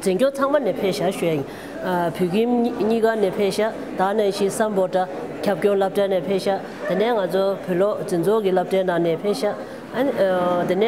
འཛིན་སྐྱོང་ཚང་མ་ནས་ཕེབས་ཤག་ཞུ་ཡ་ཡིན། ཨ་བོད་ཁྱིམ་གཉིས་ཀ་ནས་ཕེབས་ཤག་ད་ནང་བཞིན་སམ་བྷོ་ཊ་ཁྱབ་ཁོངས་སློབ་གྲྭ་ནས་ཕེབས་ཤག་དེ་ནས་ང་ཚོ་བོད་སློབ་འཛིན་ཚོགས་ཀྱི་སློབ་གྲྭའི་ནང་ནས་ཕེབས་ཤག་ཨ་ནི་ཨ་དེ་ནས་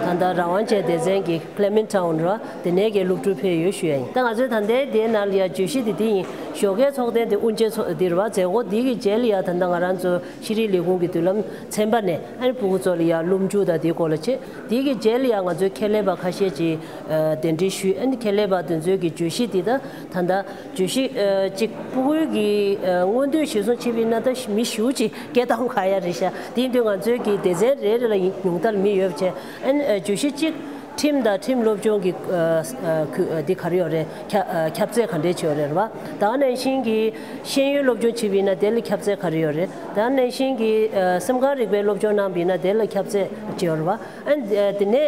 ད་ལྟ་རང་དབང་ཅན་སྡེ་ཚན་གྱི་ཀླེ་མེན་ཊའུན་ར་དེ་ནས་ཀྱི་སློབ་ཕྲུག་ཕེབས་ཡོད་ཞུ་ཡ་ཡིན། ད་ང་ཚོའི་ད་ལྟའི་དེའི་ནང་ལ་ཡ་བརྗོད་གཞི་དེ་དེ་ཡིན། ཞོགས་ཀའི་ཚོགས་ཐེངས་དེ་དབུ་འབྱེད་ཚོགས་འདི་རེད་བ། མཛད་སྒོ་འདི་གི་རྗེས་ལ་ཡ་ད་ལྟ་ང་རང་ཚོ་ཤེས་རིག་ལས་ཁུངས་ཀྱི་མདུན་ལམ་ཚན་པ་ནས་ཨ་ནི་ཕྲུ་གུ་ཚོ་ལ་ཡ་སློབ་འཇུག་དང་དེའི་སྐོར་ལ་བྱེད། དེའི་གི་རྗེས་ལ་ཡང་ང་ཚོའི་ཁྱད་ལས་པ་ཁ་ཤས་ཀྱིས་ཨ་གདན་འདྲེན་ཞུས། ཨ་ནི་ཁྱད་ལས་པ་དེ་ཚོའི་གི་བརྗོད་གཞི་འདི་ད་ད་ལྟ་བརྗོད་གཞི་ཨ་གཅིག་ཕྲུ་གུའི་གི་ཨ་མངོན་འདོད་གཞིར་བཟུང་བྱས་པ་ཡིན་ན་ད་མི་ཞེ་པོ་ཅིག་སྐད་གཏོང་ག་ཡ་རེད་ཤག་དེ་ཡིན་དུས་ང་ཚོའི་གི་སྡེ་ཚན་རེ་རེ་ལ་ཉུང་མཐར་མི་ཡོད་པ་བྱས། ཨ་ནི་ཨ་བརྗོད་གཞི་གཅིག་ཁྲིམས་དང་ཁྲིམས་སློབ་སྦྱོང་གི་ཨ་ཨ་ཁུ་ཨ་འདི་ག་རེ་ཡོད་རེད། ཁྱབ་ཨ་ཁྱབ་ཚད་ག་འདྲས་ཅིག་ཡོད་རེད་རེད་བ། ད་ག་ནང་བཞིན་གི་ཤེས་ཡོན་སློབ་སྦྱོང་བྱས་པ་ཡིན་ན་དེ་ལ་ཁྱབ་ཚད་ག་རེ་ཡོད་རེད། ད་ག་ནང་བཞིན་གི་ཨ་སེམས་ཁམས་རིག་པའི་སློབ་སྦྱོང་གནང་བ་ཡིན་ན་དེ་ལ་ཁྱབ་ཚད་ཅིག་ཡོད་རེད་བ། ཨ་ནི་དེ་ནས་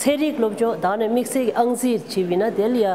ཚན་རིག་སློབ་སྦྱོང་དང་ནས་དམིགས་བསལ་གྱི་ཨང་རྩིས་བྱས་པ་ཡིན་ན་དེ་ལ་ཡ་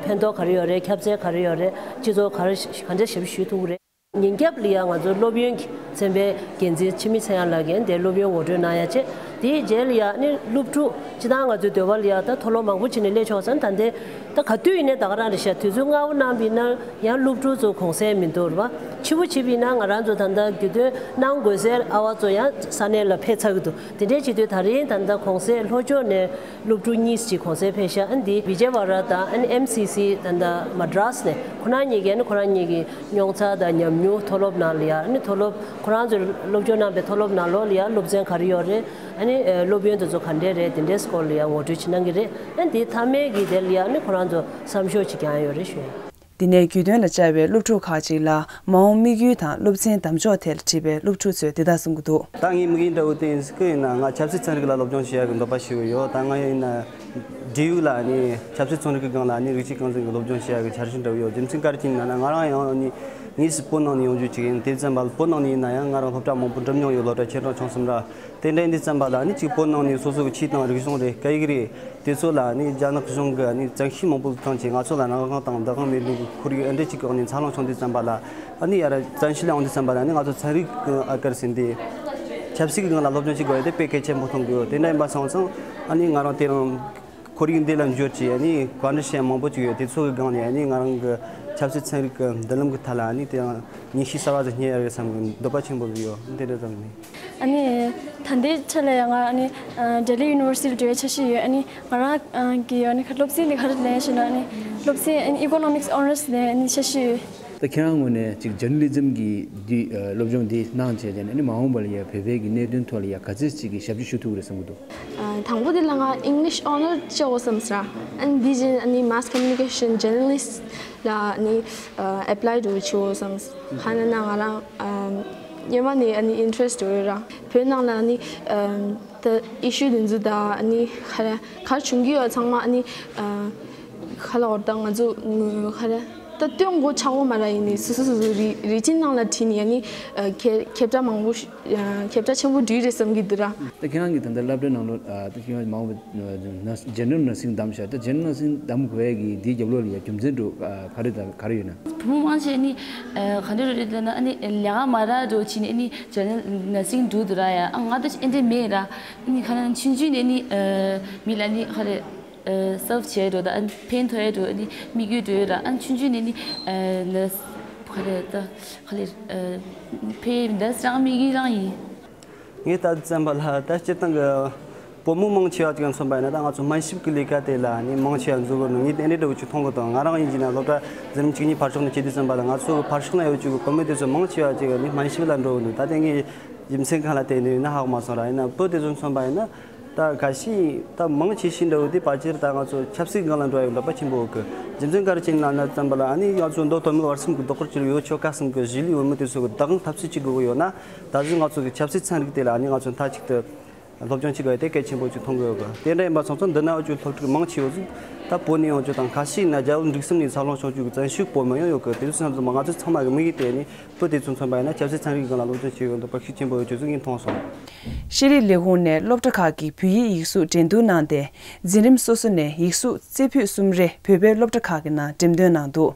ཕན་ཐོགས་ག་རེ་ཡོད་རེད། ཁྱབ་ཚད་ག་རེ་ཡོད་རེད། སྤྱི་ཚོགས་ག་རེ་ག་འདྲ་ཞབས་ཞུ་ཐུབ་ཀྱི་རེད། ཉིན་རྒྱབ་ལ་ཡ་ང་ཚོ་སློབ་ཡོན་གྱི་ཚན་པའི་འགན་འཛིན་འཆི་མེད་ཚེ་དབྱངས་ལགས་ཀྱིས་དེ་སློབ་ཡོན་ངོ་སྤྲོད་གནང་ཡ་བྱས། དེའི་རྗེས་ལ་ཡ་ནི་སློབ་ཕྲུག་སྤྱི་བཏང་ང་ཚོའི་འདོད་པ་ལ་ཡ་ད་མཐོ་སློབ་མང་པོ་བྱས་ནས་སླེབས་ཆོག་ཙང་ད་འདི་ད་ག་དུས་ཡིན་ནའི་ད་ག་རང་རེད་ཤག་དུས་ཚོད་སྔ་པོ་གནང་བ་ཡིན་ན་ཡང་སློབ་ཕྲུག་ཚོ་གུང་སེང་མི་འདུག་རེད་བ། ཕྱི་པོ་བྱས་པ་ཡིན་ན་ང་རང་ཚོ་ད་ལྟ་རྒྱུས་སྟོན་གནང་དགོས་སའི་ཨ་བ་ཚོ་ཡང་ས་གནས་ལ་ཕེབས་ཚར་གྱི་འདུག་དེ་འདྲའི་བྱེད་དུས་ད་རིང་ད་ལྟ་གུང་སེང་ལྷོ་ཕྱོགས་ནས་སློབ་ཕྲུག་གཉིས་ཅིག་གུང་སེང་ཕེབས་ཤག་ཨ་ནི་འདི་བི་ཇེ་ཝ་ར་དང་ཨ་ནི་ཨེམ་སི་སི་ད་ལྟ་མ་ཌྲཱས་ནས་ཁོ་རང་གཉིས་ཀྱིས་ཨ་ནི་ཁོ་རང་གཉིས་ཀྱི་རྙོག་ཚ་དང་ཉམས་མྱོང་མཐོ་སློབ་ནང་ལ་ཡ་ཨ་ནི་མཐོ་སློབ་ཁོ་རང་ཚོས་སློབ་སྦྱོང་གནང་པའི་མཐོ་སློབ་ནང་ལོགས་ལ་ཡ་སློབ་ཚན་ག་རེ་ཡོད་རེད། ཨ་ནི་སློབ་ཡོན་དེ་ཚོ་ག་འདྲས་རེད། དེ་འདྲའི་སྐོར་ལ་ཡ་ངོ་སྤྲོད་ཅིག་གནང་གི་རེད། ཨ་ནི་དེ་མཐའ་མའི་གི་དེ་ལ་ཡ་ཨ་ནི་ཁོ་རང་ཚོ་བསམ་ཤོག་ཅིག་ཀྱང་ཡོད་རེད་ཞུ། དེ་ནས་རྒྱུས་སྟོན་ལ་བཅར་བའི་སློབ་ཕྲུག་ཁག་ཅིག་ལ་མ་འོངས་དམིགས་ཡུལ་དང་སློབ་ཚན་གདམ་ཕྱོགས་ཐད་ལ་དྲིས་པའི་སློབ་ཕྲུག་ཚོས་འདི་ལྟར་གསུང་གི་འདུག་ད་ངའི་དམིགས་ཡུལ་འདྲ་བོ་དེ་ཡིན་སྲིད་ཀྱི་ཡིན་ན་ང་ཆབ་སྲིད་ཚན་རིག་ལ་སློབ་སྦྱོང་བྱེད་ཡག་གི་འདོད་པ་ཞེ་པོ་ཡོད། ད་ང་ཡིན་ན་འབྲེལ་ཡོད་ལ་ནི་ཆབ་སྲིད་ཚན་རིག་གི་སྒང་ལ་ནི་རིགས་གཅིག་རྐང་འཛིན་གྱི་སློབ་སྦྱོང་བྱེད་ཡག་གི་འཆར་གཞི་འདྲ་བོ་ཡོད། རྒྱུ་མཚན་ག་རེ་ཡིན་ན་ང་རང་ཡང་ནི་དངོས་སུ་བོད་ནང་ནས་ཡོང་རྒྱུ་ཅིག་ཡིན། དེ་ཙམ་པ་ལ་བོད་ནང་ནས་ཡིན་ན་ཡང་ང་རང་སློབ་གྲྭ་མང་པོ་འགྲིམ་མྱོང་ཡོད། སློབ་གྲྭ་ཆེ་འབྲིང་ཆུང་གསུམ་ར། དེ་འདྲ་ཡིན་དུས་ཙམ་པ་ལ་ནི་གཅིག་བོད་ནང་ནས་སོ་སོ་གི་ཆོས་དང་རིག་གཞུང་རེད། སྐད་ཡིག་རེད། དེ་ཚོ་ལ་ནི་རྒྱ་ནག་གཞུང་གི་ནི་བཙན་ཤེད་མང་པོ་བཏང་བྱས་ང་ཚོ་ལ་རང་དབང་དང་བདག་དབང་མེད་པའི་ཁོར་ཡུག་ཨེ་འདྲ་ཅིག་གི་འོག་ནས་འཚར་ལོངས་བྱུང་དུས་ཙམ་པ་ལ་ཨ་ནི་ཡར་བཙན་ཤེད་ལ་འོང་དུས་ཙམ་པ་ལ་ནི་ང་ཚོ་ཚན་རིག་གི་ཨ་ཀར་ཟིན་ཏེ་ཆབ་སྲིད་ཀྱི་སྒང་ལ་སློབ་སྦྱོང་བྱེད་དགོས་ཡ་དེ་དཔེ་གལ་ཆེན་པོ་མཐོང་གི་ཡོད། དེ་འདྲ་ཡིན་པ་སོང་ཙང་ཨ་ནི་ང་རང་དེ་རིང་ཁོར་ཡུག་འདི་ལ་འབྱོར་བྱས་ཨ་ནི་བཀའ་འདྲི་བྱེད་ཡ་མང་པོ་ཅིག་ཡོད། དེ་ཚོ་གི་སྒང་ནས་ཨ་ནི་ང་རང་གི་ཆབ་སྲིད་ཚན་རིག་གི་མདུན་ལམ་གི་ཐད་ལ་ཨ་ནི་དེ་རིང་ངེས་ཤེས་གསར་བ་ཟིག་རྙེད་ཡ་རེད་བསམ་གི་འདོད་པ་ཆེན་པོ་ཟིག་ཡོད། འདི་འདྲ་ཙམ་ཡིན། ཨ་ནི་ད་ལྟའི་ཆ་ལ་ཡང་ང་ཨ་ནི་ཨ་ལྡི་ལི་ཡུ་ནི་ཝར་སི་ཊི་ལ་འགྲོ་བའི་འཆར་གཞི་ཡོད། ཨ་ནི་ང་རང་ཨ་གི་ཨ་ནི་སློབ་ཚན་འདི་ག་རེ་ལེན་ཞེ་ན་ཨ་ནི་སློབ་ཚན་ཨ་ནི་ཨི་ཀོ་ནོ་མིག་སི་ཨོ་ནར་སི་ལེན་ཨ་ནི་འཆར་གཞི་ཡོད། ད་ཁྱེད་རང་ངོས་ནས་ཅིག་ཇར་ནལ་ལི་ཛམ་གྱི་འདི་ཨ་སློབ་སྦྱོང་འདི་གནང་བྱས་ཏེ་ཨ་ནི་མ་འོངས་པ་ལ་ཡ་བོད་པའི་གི་གནད་དོན་ཐོག་ལ་ཡ་ག་ཚད་ཅིག་གི་ཞབས་ཕྱི་ཞུ་ཐུབ་ཀྱི་རེད་བསམ་གྱི་འདུག་ཨ་དང་པོ་དེ་ལ་ང་ཨིང་ལིཤ་ཨོ་ནར་སི་བྱེད་དགོས་བསམ་སོང་། ཨ་ནི་འདི་བཞིན་ཨ་ནི་མཱས་ཀོ་མུ་ནི་ཀེ་ཤན་ཇར་ནལ་ལི་སི་ཊི་ལ་ཨ་ནི་ཨ་ཨེབ་ལའི་འདྲ་བོ་བྱེད་དགོས་བསམ་སོང་། ག་ནས་ན་ང་རང་ཨ་སྔོན་མ་ནས་ཨ་ནི་ཨིན་ཊི་རེ་སི་ཊི་འདྲ་བོ་ཡོད་ར། བོད་ནང་ལ་ཨ་ནི་ཨ་ད་ཨི་ཤུ་དེ་ཚོ་དང་ཨ་ནི་ག་རེ་ག་རེ་བྱུང་གི་ཡོད་ཚང་མ་ཨ་ནི་ཨ་ག་ལ་འོར་ད་ང་ཚོ་ངོ་ག་རེ་ད་སྟོན་དགོས་ཆགས་པ་མ་ར་ཡིན་ནི་སོ་སོ་སོ་སོ་རི་རི་ཅིན་ནང་ལ་ཁྲིད་ནི་ཨ་ནི་ཨ་ཁྱེད་ཁྱབ་བསྒྲགས་མང་པོ་ཞིག་ཁྱབ་བསྒྲགས་ཆེན་པོ་འགྲིག་རེད་བསམ་གྱི་འདུག་ར། ད་ཁྱེད་རང་གིས་ད་ལྟ་སློབ་གྲྭའི་ནང་ལོགས་ཨ་ད་ཁྱེད་རང་མང་པོ་ནར་སི་ཇེ་ནེ་རལ་ནར་སིང་བདམས་ཤག་ད་ཇེ་ནེ་རལ་ནར་སིང་བདམས་དགོས་ཡ་གི་འདིའི་རྒྱབ་ལོགས་ལ་ཡ་རྒྱུ་མཚན་འདྲ་བོ་ཨ་ག་རེ་དང་ག་རེ་ཡོད་ན། བུ་མོ་མང་ཆེ་ནི་ཨ་ག་འདྲ་རེད་ལབ་ན་ཨ་ནི་ལས་ཀ་མ་རག་འདྲ་བོ་བྱས་ནས་ཨ་ནི་ཇེ་ནེ་རལ་ནར་སིང་འགྲོ་འདུག་ར་ཡ། ཨ་ང་ད་ཨེ་འདྲ་མེད་ར། ཨ་ནི་ག་ན་ཆུང་ཆུང་ནས་ནི་ཨ་མི་ལ་ནི་ག་རེ་ཨ་སརབ་བྱས་འགྲོ་ད་ཨ་ནི་ཕན་ཐོགས་ཡ་འགྲོ་ཨ་ནི་དམིགས་ཡུལ་འགྲོ་ཡོད་ར། ཨ་ནི་ཆུང་ཆུང་ནས་ནི་ཨ་ནར་སི་ ཁ་རེ་ད་ཁ་ལེ་ཕེ་འདི་རང་མི་གི་རང་ཡིན། ངས་ད་བཙན་པ་ལ་ད་སྤྱིར་བཏང་གི་བོད་མི་མང་ཆེ་བ་ཅིག་མཚོན་པ་ཡིན་ན། ད་ང་ཚོ་སྨན་ཞབས་ཀྱི་ལས་ཀ་དེ་ལ་ནི་མང་ཆེ་བ་འཛུལ་གི་འདུག་ངས་དེ་འདྲའི་འདྲ་བོ་ཅིག་མཐོང་གི་འདུག་ང་རང་ཡིན་གྱི་ན་སློབ་གྲྭ་འཛིན་རིམ་བཅུ་གཉིས་ཕར་ཕྱོགས་ནས་བྱེད་དུས་ཙམ་པ་ལ། ང་ཚོ་གི་ཕར་ཕྱོགས་ན་ཡོད་ཅིག་གི་བུད་མེད་དེ་ཚོ་མང་ཆེ་བ་ཅིག་ནི་སྨན་ཞབས་ལ་འགྲོ་གི་འདུག་ད་དེ་ངས་རྒྱུ་མཚན་གང་ལ་བརྟེན་ནས་ཡིན་ན་ཧ་གོ་མ་སོང་ར། ཡིན་ན་བོད་དེ་ཚོ་མཚོན་པ་ཡིན་ན། ད་ག་ཤི་ད་མང་ཆེ་ཤོས་འདྲ་བོ་དེ་ཕལ་ཆེར་ད་ང་ཚོ་ཆབ་སྲིད་སྒང་ལ་འགྲོ་ཡ་ཡོད་འདྲ་པ་ཆེན་པོ་ཡོད་གི། རྒྱུ་མཚན་ག་རེ་བྱས་ན་ལབ་ན་ཙམ་པ་ལ། ཨ་ནི་ང་ཚོ་མདོ་སྟོད་སྨད་བར་གསུམ་གྱི་བདག་སྐྱོང་བྱེད་ཡུལ་ཆོལ་ཁ་གསུམ་གྱི་གཞིས་ལུས་བུད་མེད་དེ་ཚོ་གི་བདག་དབང་འཐབ་རྩོད་བྱེད་དགོས་ཀྱི་ཡོད་ན། ད་གཟོད་ང་ཚོ་གི་ཆབ་སྲིད་ཚན་རིག་དེ་ལ་ཨ་ནི་ང་ཚོ་མཐའ་གཅིག་ཏུ་སློབ་སྦྱོང་བྱེད་དགོས་ཡ་དེ་གལ་ཆེན་པོ་ཅིག་མཐོང་གི་ཡོད་གི། དེ་འདྲ་ཡིན་པ་སོང་ཙང་འདི་ན་འུ་ཅོའི་སློབ་ཕྲུག་མང་ཆེ་བ་ཟིག་ད་བོད་ནས་ཡོང་རྒྱུ་དང་། ཁ་ཤས་ན་རྒྱལ་བ་འབྲུག་གསུམ་ནས་འཚར་ལོངས་བྱུང་རྒྱུ་གི་བཙན་ཤེད་བོད་མི་ཡང་ཡོད་གི། དེ་ཚོ་ཚང་མ་ང་ཚོ་ཚང་མ་གི་དམིགས་ཡུལ་དེ་ནི། བོད་དེ་ཚོ་མཚོན་པ་ཡིན་ན་ཆབ་སྲིད་ཚན་རིག་སྒང་ལ་སློབ་སྦྱོང་བྱེད་ཡོད་འདུག་པ་ཤུགས་ཆེན་པོ་ཡོད་རྒྱུ་ཟིག་ངས་མཐོང་སོང་། ཤེས་རིག་ལས་ཁུངས་ནས་སློབ་གྲྭ་ཁག་གི་བོད་ཡིག་ཡིག་གཟུགས་འགྲན་བསྡུར་གནང་སྟེ། འཛིན་རིམ་སོ་སོ་ནས་ཡིག་གཟུགས་རྩེ་ཕུད་གསུམ་རེ་བོད་པའི་སློབ་གྲྭ་ཁག་གི་ནང་འགྲེམས་སྟོན་གནང་འདུག་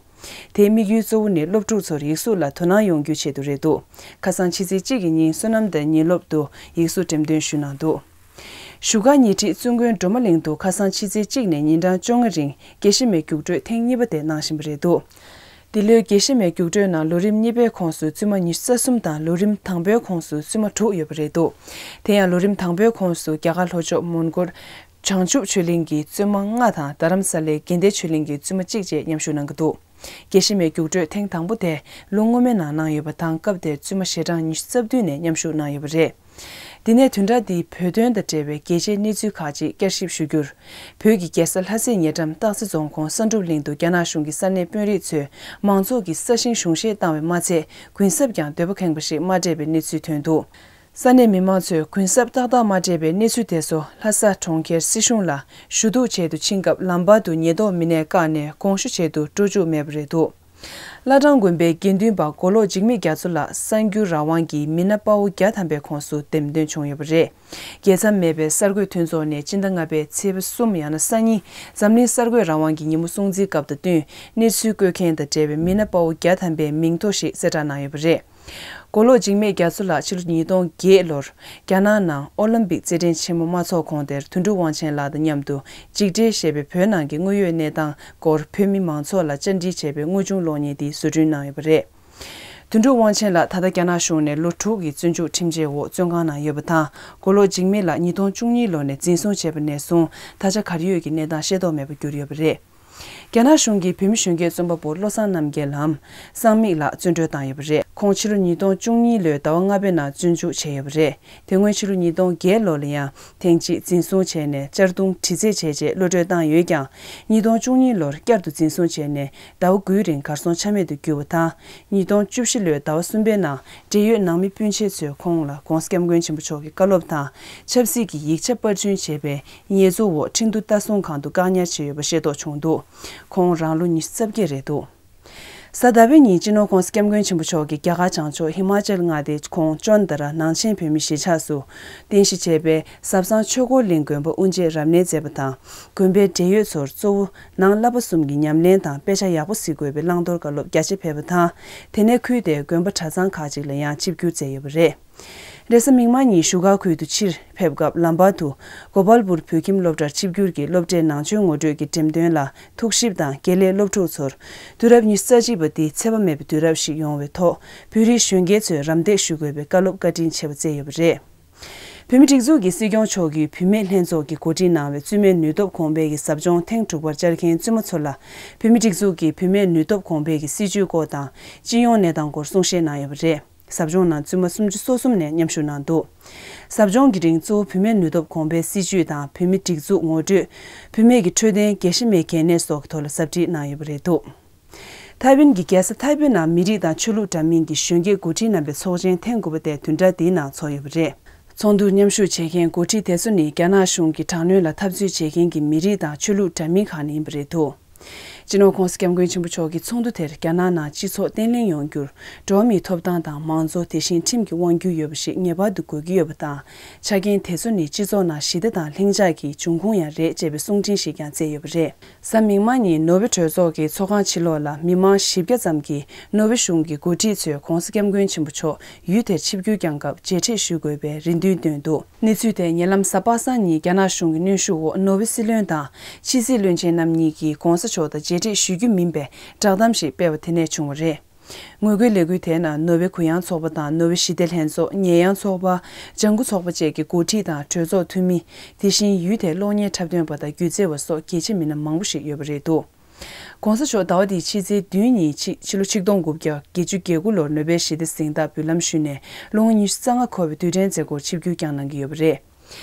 དེའི་དམིགས་ཡུལ་གཙོ་བོ་ནི་སློབ་ཕྲུག་ཚོར་ཡིག་གཟུགས་ལ་དོ་སྣང་ཡོང་རྒྱུའི་ཆེད་དུ་རེད་འདུག་ཁ་སང་ཕྱི་ཚེས་གཅིག་གི་ཉིན་བསོད་ནམས་དང་ཉིན་སློབ་ཏུ་ཡིག་གཟུགས་འགྲེམས་སྟོན་ཞུས་གནང་འདུག་བཞུགས་སྒར་ཉེ་འཁྲིས་བཙུན་དགོན་སྒྲོལ་མ་གླིང་དུ་ཁ་སང་ཕྱི་ཚེས་གཅིག་ནས་ཉིན་གྲངས་བཅོ་ལྔ་རིང་དགེ་བཤེས་མའི་རྒྱུགས་སྤྲོད་ཐེངས་གཉིས་པ་དེ་གནང་བཞིན་པ་རེད་འདུག་འདི་ལོའི་དགེ་བཤེས་མའི་རྒྱུགས་སྤྲོད་ནང་ལོ་རིམ་གཉིས་པའི་ཁོངས་སུ་བཙུན་མ་ཉི་ཤུ་རྩ་གསུམ་དང་། ལོ་རིམ་དང་པོའི་ཁོངས་སུ་བཙུན་མ་དྲུག་ཡོད་པ་རེད་འདུག་དེ་ཡང་ལོ་རིམ་དང་པོའི་ཁོངས་སུ་རྒྱ་གར་ལྷོ་ཕྱོགས་མོན་གྷོར་བྱང་ཆུབ་ཆོས་གླིང་གི་བཙུན་མ་ལྔ་དང་། རྡ་རམ་ས་ལའི་དགེ་ལྡན་ཆོས་གླིང་གི་བཙུན་མ་གཅིག་བཅས་མཉམ་ཞུགས་གནང་གི་འདུག་དགེ་བཤེས་མའི་རྒྱུགས་སྤྲོད་ཐེངས་དང་པོ་དེ་ལོ་སྔོན་མའི་ནང་གནང་ཡོད་པ་དང་། སྐབས་དེར་བཙུན་མ་ཞལ་གྲངས་ཉི་ཤུ་རྩ་བདུན་ནས་མཉམ་ཞུགས་གནང་ཡོད་པ་རེད། འདི་ནས་བདུན་ཕྲག་འདིའི་བོད་དོན་དང་འབྲེལ་བའི་རྒྱལ་སྤྱིའི་གནས་ཚུལ་ཁག་ཅིག་བསྐྱར་ཞིབ་ཞུ་རྒྱུར། བོད་ཀྱི་རྒྱལ་ས་ལྷ་སའི་ཉེ་འགྲམ་སྟག་རྩེ་རྫོང་ཁོངས་ས་འབྲུག་གླིང་དུ་རྒྱ་ནག་གཞུང་གི་ས་གནས་དཔོན་རིགས་ཚོས་མང་ཚོགས་ཀྱི་ས་ཞིང་གཞུང་བཞེས་བཏང་བས་མ་ཚད། གུན་གསབ་ཀྱང་འདོད་པ་ཁེངས་པ་ཞིག་མ་སྤྲད་པའི་གནས་ཚུལ་ཐོན་འདུག་ས་གནས་མི་མང་ཚོས་གུན་གསབ་ཏག་ཏག་མ་སྤྲད་པའི་གནས་ཚུལ་དེ་ཚོ་ལྷ་ས་གྲོང་ཁྱེར་སྲིད་གཞུང་ལ་ཞུ་གཏུག་ཆེད་དུ་ཕྱིན་སྐབས། ལམ་བར་དུ་ཉེན་རྟོག་མི་སྣས་བཀག་ནས་དགོངས་ཞུ་བྱེད་དུ་འགྲོ་བཅུག་མེད་པ་རེད་འདུག་བླ་བྲང་དགོན་པའི་དགེ་འདུན་པ་མགོ་ལོག་འཇིགས་མེད་རྒྱ་མཚོ་ལགས་གསར་འགྱུར་རང་དབང་གིས་མི་སྣ་དཔའ་བོ་བརྒྱ་ཐམ་པའི་ཁོངས་སུ་འདེམས་ཐོན་བྱུང་ཡོད་པ་རེད། རྒྱལ་མཚམས་མེད་པའི་གསར་འགོད་མཐུན་ཚོགས་ནས་སྤྱི་ཟླ་ལྔ་པའི་ཚེས་པ་གསུམ་ཡང་ན་སང་ཉིན་འཛམ་གླིང་གསར་འགོད་རང་དབང་གི་ཉིན་མོ་སྲུང་བརྩིའི་སྐབས་དང་བསྟུན། གནས་ཚུལ་བཀོད་མཁན་དང་འབྲེལ་བའི་མི་སྣ་དཔའ་བོ་བརྒྱ་ཐམ་པའི་མིང་ཐོ་ཞིག་གསལ་བསྒྲགས་གནང་ཡོད་པ་རེད། མགོ་ལོག་འཇིགས་མེད་རྒྱ་མཚོ་ལགས་ཕྱི་ལོ་ཉིས་སྟོང་བརྒྱད་ལོར་རྒྱ་ནག་ནང་ཨོ་ལིམ་པིག་རྩེད་འགྲན་ཆེན་མོ་མ་ཚོགས་གོང་དེར་དོན་གྲུབ་དབང་ཆེན་ལགས་དང་མཉམ་དུ་འཇིགས་བྲལ་ཞེས་པའི་བོད་ནང་གི་དངོས་ཡོད་གནས་སྟངས་སྐོར་བོད་མི་མང་ཚོགས་ལ་བཅར་འདྲི་བྱས་པའི་དངོས་བྱུང་གློག་བརྙན་དེ་བཟོ་སྐྲུན་གནང་ཡོད་པ་རེད། དོན་གྲུབ་དབང་ཆེན་ལགས་ད་ལྟ་རྒྱ་ནག་གཞུང་ནས་ལོ་དྲུག་གི་བཙོན་འཇུག་ཁྲིམས་ཆད་འོག་བཙོན་ཁང་ནང་ཡོད་པ་དང་། མགོ་ལོག་འཇིགས་མེད་ལགས་ཉིས་སྟོང་བཅུ་གཉིས་ལོ་ནས་འཛིན་བཟུང་བྱས་པ་ནས་བཟུང་ད་ཆ་ག་རེ་ཡོད་ཀྱི་གནས་སྟངས་ཤེས་རྟོགས་མེད་པར་གྱུར་ཡོད་པ་རེད། རྒྱ་ནག་གཞུང་གིས་བོད་མི་གཞོན་སྐྱེས་རྩོམ་པ་པོ་བློ་བཟང་རྣམ་རྒྱལ་ལམ་སངས་མིག་ལགས་བཙོན་གྲོལ་བཏང་ཡོད་པ་རེད། ཁོང་ཕྱི་ལོ་ཉིས་སྟོང་བཅུ་གཉིས་ལོའི་ཟླ་བ་ལྔ་པའི་ནང་བཙོན་འཇུག་བྱས་ཡོད་པ་རེད། དེ་སྔོན་ཕྱི་ལོ་ཉིས་སྟོང་བརྒྱད་ལོ་ལ་ཡང་ཐེངས་གཅིག་འཛིན་བཟུང་བྱས་ནས་གཅར་རྡུང་དྲི་རྩད་བྱས་རྗེས་གློད་གྲོལ་བཏང་ཡོད་ཀྱང་། ཉིས་སྟོང་བཅུ་གཉིས་ལོར་བསྐྱར་དུ་འཛིན་བཟུང་བྱས་ནས་ཟླ་བ་དགུའི་རིང་གར་སོང་ཆ་མེད་དུ་གྱུར་བ་དང་། ཉིས་སྟོང་བཅུ་བཞི་ལོའི་ཟླ་བ་གསུམ་པའི་ནང་འབྲེལ་ཡོད་ནང་མི་སྤུན་མཆེད་ཚོས་ཁོང་ལ་༧གོང་ས་༧སྐྱབས་མགོན་ཆེན་པོ་མཆོག་གི་བཀའ་སློབ་དང་ཆབ་སྲིད་ཀྱི་ཡིག་ཆ་པར་སྐྲུན་བྱས་པའི་ཉེས་འཛུགས་འོག་ཁྲིན་ཏུ་ལྟ་སྲུང་ཁང་དུ་བཀག་ཉར་བྱས་ཡོད་པ་ཤེས་རྟོགས་བྱུང་འདུག་ཁོང་རང་ལོ་ཉི་ཤུ་རྩ་བརྒྱད་རེད་འདུག་གཟའ་ཟླ་བའི་ཉིན་སྤྱི་ནོར་༧གོང་ས་༧སྐྱབས་མགོན་ཆེན་པོ་མཆོག་གིས་རྒྱ་གར་བྱང་ཕྱོགས་ཧི་མ་ཅལ་མངའ་སྡེའི་ཁོངས་ཅོན་ཏ་ར་ནང་ཆེན་བོད་མིའི་གཞིས་ཆགས་སུ་རྟེན་གཞི་བྱས་པའི་ཟབ་གསང་ཆོས་འཁོར་གླིང་དགོན་པ་དབུ་འབྱེད་རབ་གནས་མཛད་པ་དང་། དགོན་པའི་འབྲེལ་ཡོད་ཚོར་གཙོ་བོ་ནང་བསླབ་པ་གསུམ་གྱི་ཉམས་ལེན་དང་དཔེ་ཆ་ཡག་པོ་གཟིགས་དགོས་པའི་བླང་དོར་བཀའ་སློབ་རྒྱ་ཆེ་ཕེབས་པ་དང་། དེ་ནས་ཁུལ་དེའི་དགོན་པ་གྲྭ་ཚང་ཁག་ཅིག་ལ་ཡང་ཆིབས་བསྒྱུར་མཛད་ཡོད་པ་རེད། རེས་གཟའ་མིག་དམར་ཉིན་བཞུགས་སྒར་ཁུལ་དུ་ཕྱིར་ཕེབས་སྐབས་ལམ་བར་དུ་གོ་པལ་པུར་བོད་ཁྱིམ་སློབ་གྲྭར་ཆིབས་བསྒྱུར་གྱིས་སློབ་གྲྭའི་ནང་ཆོས་ངོ་སྤྲོད་ཀྱི་འགྲེམས་སྟོན་ལ་ཐུགས་ཞིབ་དང་། དགེ་ལས་སློབ་ཕྲུག་ཚོར་དུས་རབས་ཉི་ཤུ་རྩ་གཅིག་པ་འདི་ཚེ་བ་མེད་པའི་དུས་རབས་ཤིག་ཡོང་བའི་ཐོག་བོད་རིགས་གཞོན་སྐྱེས་ཚོས་རམ་འདེགས་ཞུ་དགོས་པའི་བཀའ་སློབ་བཀའ་དྲིན་ཆེ་བ་སྩལ་ཡོད་པ་རེད། བོད་མིའི་སྒྲིག་འཛུགས་ཀྱི་སྲིད་སྐྱོང་མཆོག་གིས་བུད་མེད་ལྷན་ཚོགས་ཀྱིས་གོ་སྒྲིག་གནང་བའི་བཙུན་མའི་ནུས་སྟོབས་གོང་སྤེལ་གྱི་ཟབ་སྦྱོང་ཐེངས་དྲུག་པར་བཅར་མཁན་བཙུན་མ་ཚོ་ལ། བོད་མིའི་སྒྲིག་འཛུགས་ཀྱིས་བུད་མེད་ནུས་སྟོབས་གོང་སྤེལ་གྱི་སྲིད་བྱུས་སྐོར་དང་། སྤྱི་ཡོངས་གནས་སྟངས་སྐོར་གསུང་བཤད་གནང་ཡོད་པ་རེད། ཟབ་སྦྱོང་ནང་བཙུན་མ་སུམ་ཅུ་སོ་གསུམ་ནས་མཉམ་ཞུགས་གནང་འདུག་ཟབ་སྦྱོང་གི་རིང་གཙོ་བོ་བུད་མེད་ནུས་སྟོབས་གོང་འཕེལ་སྲིད་བྱུས་དང་། བུད་མེད་སྒྲིག་འཛུགས་ངོ་སྤྲོད། བུད་མེད་ཀྱི་འཕྲོད་བསྟེན། རྒྱལ་ཞེན་པའི་གལ་གནད་སོགས་ཀྱི་ཐོག་ལ་ཟབ་ཁྲིད་གནང་ཡོད་པ་རེད་འདུག་ཐའེ་ཝན་གྱི་རྒྱལ་ས་ཐའེ་པེ་ནང་མི་རིགས་དང་ཆོས་ལུགས་འདྲ་མིན་གྱི་གཞོན་སྐྱེས་འགོ་ཁྲིད་རྣམ་པའི་ཚོགས་ཆེན་ཐེངས་དགུ་པ་དེ་བདུན་ཕྲག་འདིའི་ནང་འཚོགས་ཡོད་པ་རེད། ཚོགས་འདུར་མཉམ་ཞུགས་བྱེད་མཁན་འགོ་ཁྲིད་དེ་ཚོ་ནི་རྒྱ་ནག་གཞུང་གི་དྲག་གནོན་ལ་འཐབ་རྩོད་བྱེད་མཁན་གྱི་མི་རིགས་དང་ཆོས་ལུགས་འདྲ་མིན་ཁག་ནས་ཡིན་པ་རེད་འདུག་སྤྱི་ནོར་༧གོང་ས་༧སྐྱབས་མགོན་ཆེན་པོ་མཆོག་གིས་ཚོགས་འདུ་དེར་རྒྱ་ནག་ནང་སྤྱི་ཚོགས་བརྟན་ལྷིང་ཡོང་རྒྱུར། འགྲོ་བ་མིའི་ཐོབ་ཐང་དང་མང་གཙོ། དེ་བཞིན་ཁྲིམས་ཀྱི་དབང་སྒྱུར་ཡོད་པ་ཞིག་ངེས་པར་དུ་དགོས་ཀྱི་ཡོད་པ་དང་། ཆ་རྐྱེན་དེ་ཚོ་ནི་སྤྱི་ཚོགས་ནང་ཞི་བདེ་དང་ལྷིང་འཇགས་ཀྱི་འབྱུང་ཁུངས་ཡང་རེད་ཅེས་པའི་གསུང་འཕྲིན་ཞིག་ཀྱང་བསྩལ་ཡོད་པ་རེད། གཟའ་མིག་དམར་ཉིན་ནོར་ཝེ་གྲོས་ཚོགས་ཀྱི་ཚོགས་ཁང་ཕྱི་ལོགས་ལ་མི་མང་བཞི་བརྒྱ་ཙམ་གྱིས་ནོར་ཝེ་གཞུང་གི་འགོ་ཁྲིད་ཚོས་༧གོང་ས་༧སྐྱབས་མགོན་ཆེན་པོ་མཆོག་ཡུལ་དེར་ཆིབས་བསྒྱུར་བསྐྱངས་སྐབས་མཇལ་འཕྲད་ཞུ་དགོས་པའི་རེ་འདུན་བཏོན་འདུག་གནས་ཚུལ་དེ་ཉེ་ལམ་གཟའ་པ་སངས་ཉིན་རྒྱ་ནག་གཞུང་གི་གནོན་ཤུགས་འོག་ནོར་ཝེ་སྲིད་བློན་དང་ཕྱི་སྲིད་བློན་ཆེན་རྣམ་གཉིས་ཀྱིས་༧གོང་ས་མཆོག་དང་མཇལ་འཕྲད་ཞུ་རྒྱུ་མིན་པའི་བསྒྲགས་གཏམ་ཞིག་སྤེལ་བ་དེ་ནས་བྱུང་བ་རེད། ངོ་རྒོལ་ལས་འགུལ་དེའི་ནང་ནོར་ཝེ་གུ་ཡངས་ཚོགས་པ་དང་ནོར་ཝེ་ཞི་བདེ་ལྷན་ཚོགས། ཉེ་ཡངས་ཚོགས་པ། ལྗང་ཁུ་ཚོགས་པ་བཅས་ཀྱི་འགོ་ཁྲིད་དང་གྲོས་ཚོགས་འཐུས་མི། དེ་བཞིན་ཡུལ་དེའི་གློག་བརྙན་འཁྲབ་སྟོན་པ་དང་སྒྱུ་རྩལ་བ་སོགས་གལ་ཆེ་མི་སྣ་མང་པོ་ཞིག་ཡོད་པ་རེད་འདུག་གོང་ས་མཆོག་ཟླ་བ་འདིའི་ཕྱི་ཚེས་བདུན་ཉིན་ཕྱི་ཕྱི་ལོ་ཆིག་སྟོང་དགུ་བརྒྱ་བརྒྱད་ཅུ་གྱ་དགུ་ལོར་ནོ་བེལ་ཞི་བདེ་གཟེངས་རྟགས་འབུལ་ལམ་ཞུས་ནས་ལོ་ངོ་ཉི་ཤུ་རྩ་ལྔ་འཁོར་བའི་དུས་དྲན་མཛད་སྒོར་ཆིབས་བསྒྱུར་བསྐྱངས་གནང་གི་ཡོད་པ་རེད།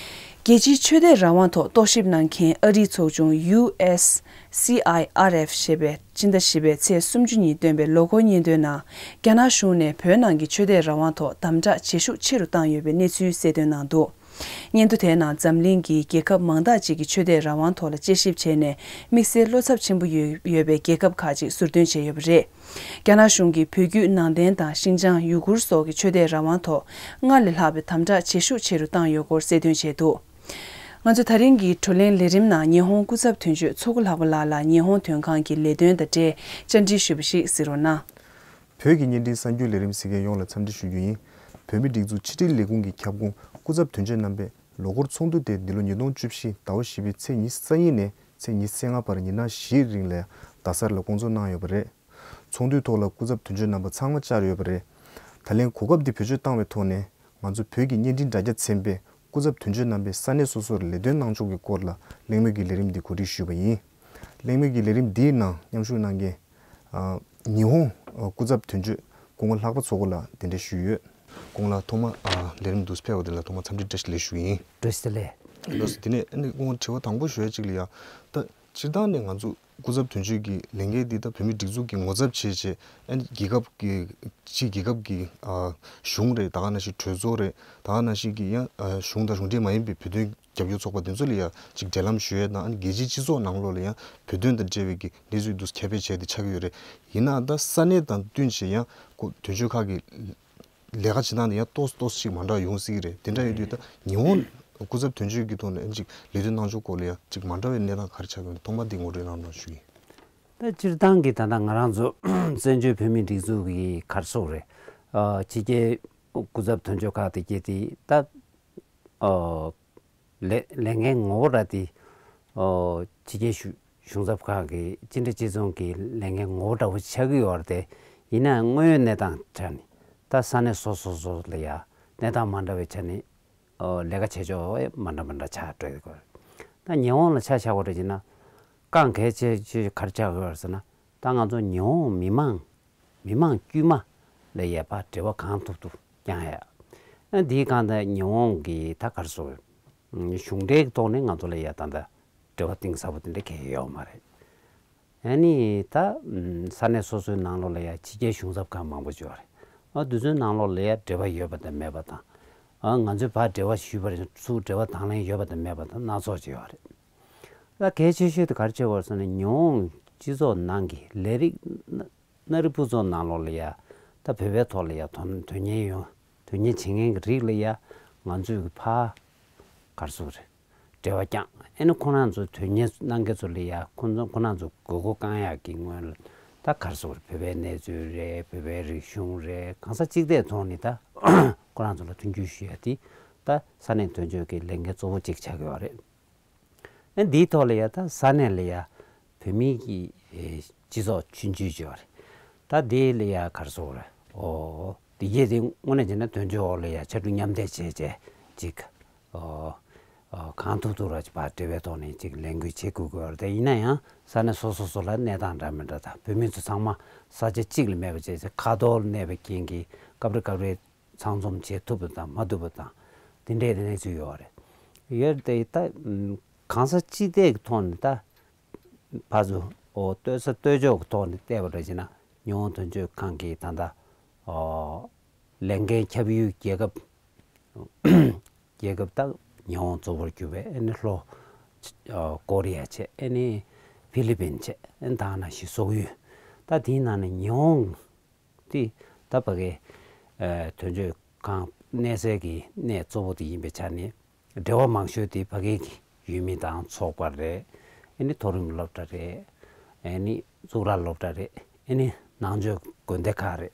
རྒྱལ་སྤྱིའི་ཆོས་དད་རང་དབང་ཐོག་རྟོག་ཞིབ་གནང་མཁན་ཨ་རིའི་ཚོགས་ཆུང་ཡུ་ཨེས་སི་ཨའི་ཨར་ཨེཕ་ཞེས་པས་སྤྱི་ཟླ་བཞི་པའི་ཚེས་སུམ་ཅུ་ཉིན་བཏོན་པའི་ལོ་འཁོར་སྙན་ཐོའི་ནང་། རྒྱ་ནག་གཞུང་ནས་བོད་ནང་གི་ཆོས་དད་རང་དབང་ཐོག་དམ་དྲག་བྱེད་ཤུགས་ཆེ་རུ་བཏང་ཡོད་པའི་གནས་ཚུལ་གསལ་སྟོན་གནང་འདུག་སྙན་ཐོ་དེའི་ནང་འཛམ་གླིང་གི་རྒྱལ་ཁབ་མང་དག་ཅིག་གི་ཆོས་དད་རང་དབང་ཐོག་ལ་དཔྱད་ཞིབ་བྱས་ནས་དམིགས་བསལ་བློ་འཚབ་ཆེན་པོ་ཡོད་ཡོད་པའི་རྒྱལ་ཁབ་ཁག་ཅིག་ཟུར་འདོན་བྱས་ཡོད་པ་རེད། རྒྱ་ནག་གཞུང་གིས་བོད་བརྒྱུད་ནང་བསྟན་དང་ཤིན་ཅང་ཡུ་གུར་སོགས་ཀྱི་ཆོས་དད་རང་དབང་ཐོག་སྔར་ལས་ལྷག་པའི་དམ་དྲག་བྱེད་ཤུགས་ཆེ་རུ་བཏང་ཡོད་སྐོར་གསལ་སྟོན་བྱས་འདུག་ང་ཚོས་ད་རིང་གི་བགྲོ་གླེང་ལས་རིམ་ནང་ཉི་ཧོང་སྐུ་ཚབ་དོན་གཅོད་མཚོ་སྐུ་ལྷག་པ་ལགས་ལ་ཉི་ཧོང་དོན་ཁང་གི་ལས་དོན་དང་འབྲེལ་བཅར་འདྲི་ཞུས་པ་ཞིག་གཟིགས་རོགས་གནང་། བོད་ཀྱི་བརྙན་འཕྲིན་གསར་འགྱུར་ལས་རིམ་གཟིགས་མཁན་ཡོངས་ལ་འཚམས་འདྲི་ཞུ་རྒྱུ་ཡིན། བོད་མིའི་སྒྲིག་འཛུགས་ཕྱི་དྲིལ་ལས་ཁུངས་ཀྱི་ཁྱབ་ཁོངས་སྐུ་ཚབ་དོན་གཅོད་རྣམ་པས་ལོ་འཁོར་ཚོགས་འདུ་དེ་འདི་ལོ་ཉིས་སྟོང་བཅུ་བཞི་ཟླ་བ་བཞི་པའི་ཚེས་ཉི་ཤུ་རྩ་གཉིས་ནས་ཚེས་ཉི་ཤུ་རྩ་ལྔ་བར་ཉི་མ་བཞིའི་རིང་ལ་རྡ་སར་ལ་བསྐོང་ཚོགས་གནང་ཡོད་པ་རེད། ཚོགས་འདུའི་ཐོག་ལ་སྐུ་ཚབ་དོན་གཅོད་རྣམ་པ་ཚང་མ་བཅར་ཡོད་པ་རེད། ད་ལན་གོ་སྐབས་འདི་བེད་སྤྱོད་བཏང་བའི་ཐོག་ནས་ང་ཚོ་བོད་ཀྱི་བརྙན་འཕྲིན་དྲ་རྒྱ་ཚན་པས་སྐུ་ཚབ་དོན་གཅོད་རྣམ་པས་ས་གནས་སོ་སོར་ལས་དོན་གནང་ཕྱོགས་ཀྱི་སྐོར་ལ་གླེང་མོལ་གྱི་ལས་རིམ་འདི་གོ་སྒྲིག་ཞུས་པ་ཡིན། གླེང་མོལ་གྱི་ལས་རིམ་འདིའི་ནང་མཉམ་ཞུགས་གནང་མཁན་ཨ། ཉི་ཧོང་ཨ། སྐུ་ཚབ་དོན་གཅོད་སྐུ་ངོ་ལྷག་པ་མཚོ་སྐུ་ལ་གདན་འདྲེན་ཞུས་ཡོད། སྐུ་ངོ་ལགས་ཐོག་མར་ཨ། ལས་རིམ་འདུག་སེ་ཕེབས་པ་དེ་ལ་ཐོག་མར་འཚམས་འདྲི་བཀྲ་ཤིས་བདེ་ལེགས་ཞུ་གི་ཡིན། བཀྲ་ཤིས་བདེ་ལེགས། ལགས་སོ། དེ་ནས་ཨ་ནི་སྐུ་ངོ་དྲི་བ་དང་པོ་ཞུ་ཡ་གཅིག་ལ་ཡ། ད་སྤྱིར་བཏང་ནས་ང་ཚོ་སྐུ་ཚབ་དོན་གཅོད་ཀྱི་ལས་འགན་འདི་ད་བོད་མིའི་སྒྲིག་འཛུགས་ཀྱི་ངོ་ཚབ་བྱས་བྱས་ཨ་ནི་རྒྱལ་ཁབ་ཀྱི་ཕྱིའི་རྒྱལ་ཁབ་ཀྱི་ཨ། གཞུང་རེད། ད་ག་ནང་བཞིན་གྲོས་ཚོགས་རེད། ད་ག་ནང་བཞིན་གྱི་ཡང་ཨ། གཞུང་དང་གཞུང་འབྲེལ་མ་ཡིན་པའི་བོད་དོན་རྒྱབ་སྐྱོར་ཚོགས་པ་དེ་ཚོ་ལ་ཡང་ཅིག་འབྲེལ་ལམ་ཞུ་ཡས་དང་ཨ་ནི་རྒྱལ་སྤྱིའི་སྤྱི་ཚོགས་ནང་ལོགས་ལ་ཡང་བོད་དོན་དང་འབྲེལ་བའི་གི་གནས་ཚུལ་འདུག་ཁྱབ་སྤེལ་བྱས་ཏེ་ཆགས་ཀྱི་ཡོད་རེད། ཡིན་ནའང་ད་ས་གནས་དང་བསྟུན་བྱས་ཡང་ཁོ་དོན་གཅོད་ཁག་གི་ལས་ཀ་བྱེད་སྟངས་དེ་ཡང་ཏོག་ཙམ་ཏོག་ཙམ་ཅིག་མ་འདྲ་བ་ཡོང་སྲིད་ཀྱི་རེད། དེ་འདྲ་ཡོད་དུས་ད་ཉི་ཧོང་སྐུ་ཚབ་དོན་གཅོད་ཀྱི་ཐོག་ནས་ཅིག་ལས་དོན་གནང་ཕྱོགས་སྐོར་ལ་ཡང་ཅིག་མ་འདྲ་བའི་གནས་སྟངས་ག་རེ་ཆགས་ཀྱི་ཡོད་ན་ཐོག་མ་འདི་ངོ་སྤྲོད་གནང་རོགས་ཞུ་ཡིན། ད་སྤྱིར་བཏང་གི་ད་ལྟ་ང་རང་ཚོ་བཙན་བྱོལ་བོད་མིའི་སྒྲིག་འཛུགས་ཀྱི་ག་རེ་ཟེར་དགོས་རེད། ཨ། ཕྱི་རྒྱལ་སྐུ་ཚབ་དོན་གཅོད་ཁག་དེ་གྱད་དེ་ད། ཨོ། ལས་ལས་འགན་ངོ་བོ་ར་དེ། ཨོ། ཕྱི་རྒྱལ་གཞུང་གཞུང་ཚབ་ཁག་གི་སྤྱི་ཟླ་གཅིག་མཚུངས་ཀྱི་ལས་འགན་ངོ་བོ་འདྲ་བོ་ཆགས་ཀྱི་ཡོད་རེད་དེ། ཡིན་ནའང་དངོས་ཡོད་གནས་སྟངས་ཆ་ནས་ད་ས་གནས་སོ་སོ་སོ་ལ་ཡ་གནས་སྟངས་མ་འདྲ་བའི་ཆ་ནས། ཨོ། ལས་ཀ་བྱེད་ཕྱོགས་མ་འདྲ་མ་འདྲ་ཆགས་འགྲོ་གི་ཡོད་རེད། ད་ཉི་ཧོང་ལ་ཆ་བཞག་པ་རེད་ཅེ་ན། དཀའ་ངལ་གལ་ཆེ་ཤོས་ག་རེ་ཆགས་ཀྱི་ཡོད་རེད་ཟེར་ན། ད་ང་ཚོ་ཉི་ཧོང་མི་མང་མི་མང་དཀྱུས་མ་ལ་ཡ་ཕར་འབྲེལ་བ་གང་ཐུབ་ཐུབ་བསྐྱང་ཡ། ཨ། འདིའི་སྒང་དེ་ཉི་ཧོང་གི་ད་ག་རེ་ཟེར། གཞུང་འབྲེལ་གྱི་ཐོག་ནས་ང་ཚོ་ལ་ཡ་ད་ལྟ་འབྲེལ་བ་གཏིང་ཟབ་པོ་དེ་འདྲ་གང་ཡང་ཡོད་མ་རེད། ཨ་ནི་ད་ས་གནས་སོ་སོའི་ནང་ལོགས་ལ་ཡ་ཕྱི་རྒྱལ་གཞུང་ཚབ་ཁག་མང་པོ་ཅིག་ཡོད་རེད། ཨ། དེ་ཚོའི་ནང་ལོགས་ལ་ཡ་འབྲེལ་བ་ཡོད་པ་དང་མེད་པ་དང་། ཨ། ང་ཚོས་ཕར་འབྲེལ་བ་ཞུས་པ་རེད། ཚུར་འབྲེལ་བ་དང་ལེན་ཡོད་པ་དང་མེད་པ་དང་སྣ་ཚོགས་ཅིག་ཡོད་རེད། ད་གལ་ཆེ་ཤོས་དེ་ག་རེ་བྱེད་དགོས་ཟེར་ན། ཉི་ཧོང་སྤྱི་ཚོགས་ནང་གི་ལས་རིགས་ན་ན་རིམ་ཕུན་ཚོགས་ནང་ལོགས་ལ་ཡ་ད་བོད་པའི་ཐོག་ལ་ཡ་དོན་དོན་གཉེར་ཡོང་དོན་གཉེར་བྱེད་མཁན་གྱི་རིགས་ལ་ཡ་ང་ཚོས་ཀྱི་ཕར་ག་རེ་ཟེར་དགོས་རེད། འབྲེལ་བ་བསྐྱངས། ཨ་ནི་ཁོ་རང་ཚོ་དོན་གཉེར་གནང་མཁན་ཚོ་ལ་ཡ་ཁོ་ཚོ་ཁོ་རང་ཚོ་དགོས་མཁོ་བསྐང་ཡག་གི་སྔོན་ལ་ད་ག་རེ་ཟེར་དགོས་རེད། བོད་པའི་གནས་ཚུལ་རེད། བོད་པའི་རིག་གཞུང་རེད། གང་ཟག་གཅིག་སྡུད་ཐོག་ནས་ད་ཁོ་རང་ཚོ་ལ་མཐུན་འགྱུར་ཞུ་ཡ་དེ་ད་ས་གནས་དོན་གཅོད་ཀྱི་ལས་འགན་གཙོ་བོ་གཅིག་ཆགས་ཀྱི་ཡོད་རེད། ཨ། འདིའི་ཐོག་ལ་ཡ་ད་ས་གནས་ལ་ཡ་བོད་མིའི་གི་ཨེ་སྤྱི་ཚོགས་ཆུང་ཆུང་ཅིག་ཡོད་རེད། ད་དེ་ལ་ཡ་ག་རེ་ཟེར་དགོས་རེད། ཨོ། དེ་གྱད་དེ་དངོས་གནས་བྱས་ན་དོན་གཅོད་འོག་ལ་ཡ་ཕྱར་གྲུ་མཉམ་འདེགས་བྱས་བྱས་ཅིག་ཨོ། ཨོ། གང་ཐུབ་ཐུབ་ར་ཅིག་ཕར་འབྲེལ་བའི་ཐོག་ནས་ཅིག་ལས་འགུལ་བྱེད་དགོས་ཀྱི་ཡོད་རེད། དེ་ཡིན་ན་ཡང་ས་གནས་སོ་སོ་སོ་ལ་གནས་སྟངས་འདྲ་མི་འདྲ་དང་། བོད་མི་ཚོ་ཚང་མ་ས་ཆ་གཅིག་ལ་མེད་པ་བྱས་བྱས་ཁ་ཐོར་གནས་པའི་རྐྱེན་གྱིས་སྐབས་རེ་སྐབས་རེ་ཚང་འཛོམས་བྱེད་ཐུབ་པ་དང་མ་ཐུབ་པ་དང་དེ་འདྲའི་གནས་ཚུལ་ཡོད་རེད། ཡོད་དེ་ད་གང་ཟག་སྤྱི་སྡེ་གི་ཐོག་ནས་ད་ཕར་ཚུར་ཨོ་ལྟོས་ས་ལྟོས་ཕྱོགས་ཀྱི་ཐོག་ནས་བལྟས་པ་འདྲ་བྱས་ན་ཉི་ཧོང་དོན་གཅོད་ཁང་གིས་ད་ལྟ་ཨོ་ལས་འགན་ཁྱབ་ཡུལ་རྒྱལ་ཁབ་རྒྱལ་ཁབ་ད་ཉི་ཧོང་གཙོ་བོར་གྱུར་པའི་ཨ་ནི་ལྷོ་ཨོ་ཀོ་རི་ཡ་བྱས། ཨ་ནི་ཧྥི་ལི་པིན་བྱས། ཨ་ནི་ད་ག་ནང་བཞིན་སོག་ཡུལ། ད་དེའི་ནང་ནས་ཉི་ཧོང་དེ་ད་ཕ་གིའི་ཨ་དོན་གཅོད་ཁང་གནས་སའི་གི་གནས་གཙོ་བོ་དེ་ཡིན་པའི་ཆ་ནས་འབྲེལ་བ་མང་ཤོས་དེ་ཕ་གི་གི་ཡུལ་མི་དང་ཚོགས་པ་རེད། ཨ་ནི་མཐོ་རིམ་སློབ་གྲྭ་རེད། ཨ་ནི་གཙུག་ལག་སློབ་གྲྭ་རེད། ཨ་ནི་ནང་ཆོས་དགོན་སྡེ་ཁག་རེད།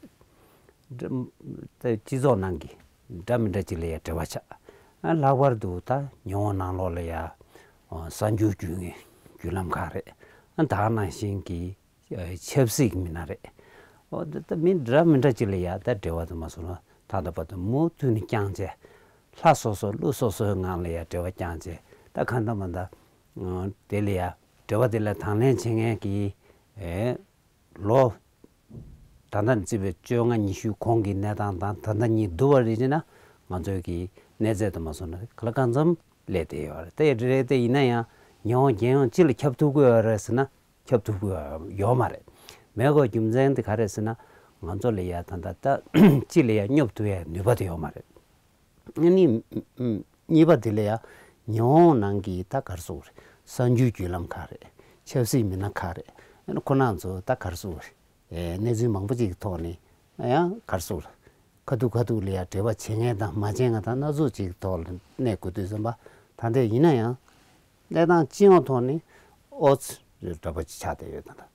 སྤྱི་ཚོགས་ནང་གི་འདྲ་མི་འདྲ་ཅིག་ལ་ཡང་འབྲེལ་བ་ཆགས། ཨ་ལྷག་པར་དུ་ད་ཉི་ཧོང་ནང་ལོགས་ལ་ཡང་གསར་འགྱུར་བརྒྱུད་མཁན་བརྒྱུད་ལམ་ཁག་རེད། ཨ་ད་ག་ནང་བཞིན་གྱི་ཆབ་སྲིད་ཀྱི་མི་སྣ་རེད། ཨོ་ད་ད་མི་འདྲ་མི་འདྲ་ཅིག་ལ་ཡ་ད་འབྲེལ་བ་དུ་མ་སོང་ན་ད་ལྟ་བར་དུ་མུ་མཐུད་ནས་བསྐྱངས་བྱས། ལྷ་སོ་སོ་ཀླུ་སོ་སོའི་ངང་ལ་ཡ་འབྲེལ་བ་བསྐྱངས་བྱས། ད་གང་ལྟར་མ་ད་ཨ་དེ་ལ་ཡ་འབྲེལ་བ་དེ་ལ་དང་ལེན་བྱེད་མཁན་གྱི་ཨེ་ལོ་ད་ལྟ་བརྩིས་པའི་བཅོ་ལྔ་ཉི་ཤུ་གོང་གི་གནས་སྟངས་དང་ད་ལྟ་གཉིས་བསྡུར་བ་རེད་ཅེ་ན། ང་ཚོའི་གི་གནས་ཚད་དུ་མ་སོང་ན་ག་ལ་གང་འཚམ་སླེབས་བསྡད་ཡོད་རེད། དེ་རེད། དེ་ཡིན་ན་ཡང་ཉི་ཧོང་རྒྱལ་ཡོངས་སྤྱི་ལ་ཁྱབ་ཐུབ་ཀྱི་ཡོད་རེད་ཟེར་ན་ཁྱབ་ཐུབ་ཀྱི་ཡོད་མ་རེད། མེད་དགོས་རྒྱུ་མཚན་དེ་ག་རེད་ཟེར་ན། ང་ཚོ་ལ་ཡ་ད་ལྟ་ད་སྤྱི་ལ་ཡ་སྙོབ་ཐུབ་ཡ་ནུས་པ་དེ་ཡོད་མ་རེད། ཨ་ནི་གཉིས་པ་དེ་ལ་ཡ་ཉི་ཧོང་ནང་གི་ད་ག་རེ་ཟེར་དགོས་རེད། གསར་འགྱུར་བརྒྱུད་ལམ་ཁག་རེད། ཆབ་སྲིད་མི་སྣ་ཁག་རེད། ཨ་ནི་ཁོ་རང་ཚོ་ད་ག་རེ་ཟེར་དགོས་རེད། ཨེ་གནས་ཚུལ་མང་པོ་ཅིག་གི་ཐོག་ནས་ཡང་ག་རེ་ཟེར་དགོས་རེད། ཁ་ཐུག་ཁ་ཐུག་ལ་ཡ་འབྲེལ་བ་བྱེད་མཁན་དང་མ་བྱེད་མཁན་དང་སྣ་ཚོགས་ཅིག་གི་ཐོག་ལ་གནས་དགོས་དུས་ཙམ་པ། ད་ལྟ་ཡིན་ན་ཡང་གནས་སྟངས་སྤྱི་ཡོངས་ཐོག་ནས་ཨོ་ཙི་འདྲ་པོ་ཅིག་ཆགས་བསྡད་ཡོད་ད་ལྟ།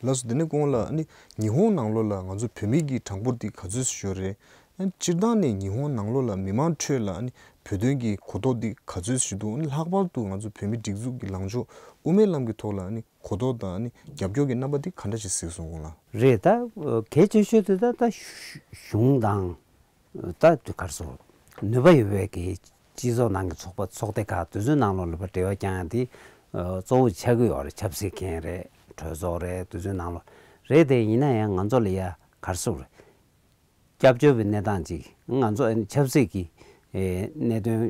ལགས་སོ། དེ་ནས་གོང་ལ་ཨ་ནི་ཉི་ཧོང་ནང་ལོགས་ལ་ང་ཚོ་བོད་མི་གི་གྲངས་འབོར་འདི་ག་ཚོད་ཞིག་ཡོད་རེད། ཨ་ནི་སྤྱིར་བཏང་ནས་ཉི་ཧོང་ནང་ལོགས་ལ་མི་མང་ཁྲོད་ལ་ཨ་ནི་བོད་དོན་གྱི་གོ་རྟོགས་འདི་ག་ཚོད་ཞིག་འདུག་ཨ་ནི་ལྷག་པར་དུ་ང་ཚོ་བོད་མི་སྒྲིག་འཛུགས་ཀྱི་ལངས་ཕྱོགས་དབུ་མའི་ལམ་གྱི་ཐོག་ལ་ཨ་ནི་གོ་རྟོགས་དང་ཨ་ནི་རྒྱབ་སྐྱོར་གྱི་རྣམ་པ་འདི་ག་འདྲ་ཞིག་གཟིགས་སོང་གོང་ལ། རེད། ད་གལ་ཆེ་ཤོས་དེ་ད་ད་གཞུང་དང་། ད་དེ་ག་རེ་ཟེར། ནུས་པ་ཡོད་པའི་གི་སྤྱི་ཚོགས་ནང་གི་ཚོགས་པ་ཚོགས་སྡེ་ཁག་དེ་ཚོའི་ནང་ལོགས་ལ་འབྲེལ་བ་བསྐྱང་ཡ་དེ་ཨ་གཙོ་བོ་ཆགས་ཀྱི་ཡོད་རེད། ཆབ་སྲིད་མཁན་རེད། གྲོས་ཚོགས་རེད། དེ་ཚོའི་ནང་ལོགས་རེད། དེ་ཡིན་ན་ཡང་ང་ཚོ་ལ་ཡ་ག་རེ་ཟེར། སྐྱབས་བཅོལ་བའི་གནས་སྟངས་ཅིག་ང་ཚོ་ཨ་ནི་ཆབ་སྲིད་ཀྱི་ཨེ་གནད་དོན་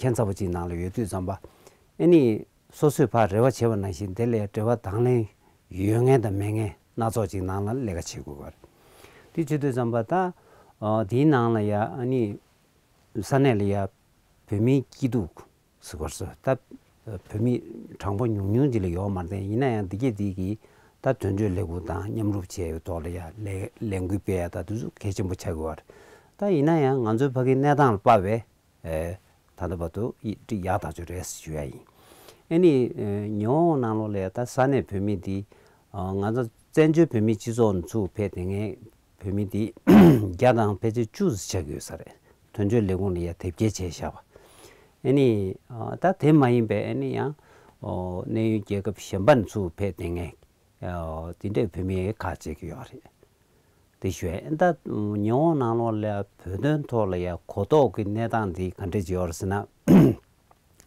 ཁྱད་མཚར་པོ་ཅིག་ནང་ལ་ཡོད་དུས་ཙམ་པ། ཨ་ནི་སོ་སོས་ཕར་རེ་བ་བྱས་པ་ནང་བཞིན་དེ་ལ་འབྲེལ་བ་དང་ལེན་ཡོད་མཁན་དང་མེད་མཁན་སྣ་ཚོགས་ཅིག་ནང་ལ་ལས་ཀ་བྱེད་དགོས་པ་རེད། དེ་བྱེད་དུས་ཙམ་པ་ད་ཨ་དེའི་ནང་ལ་ཡ་ཨ་ནི་ས་གནས་ལ་ཡ་བོད་མིའི་སྐྱིད་སྡུག་ཟེར་བར་སོ་ད་བོད་མི་གྲངས་འབོར་ཉུང་ཉུང་ཅིག་ལ་ཡོད་མ་རེད། ཡིན་ན་ཡང་འདི་གས་འདི་གིས་ད་དོན་གཅོད་ལས་ཁུངས་དང་མཉམ་རུབ་བྱས་ཡོད་ཐོག་ལ་ཡ་ལས་ལས་འགུལ་སྤེལ་ཡ་ད་དུས་ཚོད་གལ་ཆེན་པོ་ཆགས་ཀྱི་ཡོད་རེད། ད་ཡིན་ན་ཡང་ང་ཚོའི་ཕ་གིའི་གནས་སྟངས་ལ་དཔག་པའི་ཨེ་ད་ལྟ་བར་དུ་ཡི་ཡག་ཐག་ཆོད་རེད་ཞུ་ཡ་ཡིན། ཨ་ནི་ཨེ་ཉི་ཧོང་ནང་ལོགས་ལ་ཡ་ད་ས་གནས་བོད་མི་འདི་ཨ་ང་ཚོ་བཙན་བྱོལ་བོད་མིའི་སྤྱི་ཚོགས་ནས་ཚུར་ཕེབས་དེ་ངས་བོད་མི་འདི་བརྒྱ་དང་ཕལ་ཆེར་བཅུ་ཙམ་ཆགས་ཀྱི་ཡོད་ས་རེད། དོན་གཅོད་ལས་ཁུངས་ལ་ཡ་དེབ་སྐྱེལ་བྱས་བཞག་པ། ཨ་ནི་ཨ་ད་དེ་མ་ཡིན་པའི་ཨ་ནི་ཡང་ཨོ་གནས་ཡུལ་རྒྱལ་ཁབ་གཞན་པ་ནས་ཚུར་ཕེབས་དེ་ངས་ཨོ་དེ་འདྲའི་བོད་མི་ཁག་ཅིག་ཡོད་རེད། དེ་ཞུ་ཡ་ཨེ་ད་ཉི་ཧོང་ནང་ལོགས་ལ་བོད་དོན་ཐོག་ལ་ཡ་གོ་རྟོགས་ཀྱི་གནས་སྟངས་འདི་ག་འདྲ་ཅིག་ཡོད་རེད་ཟེར་ན།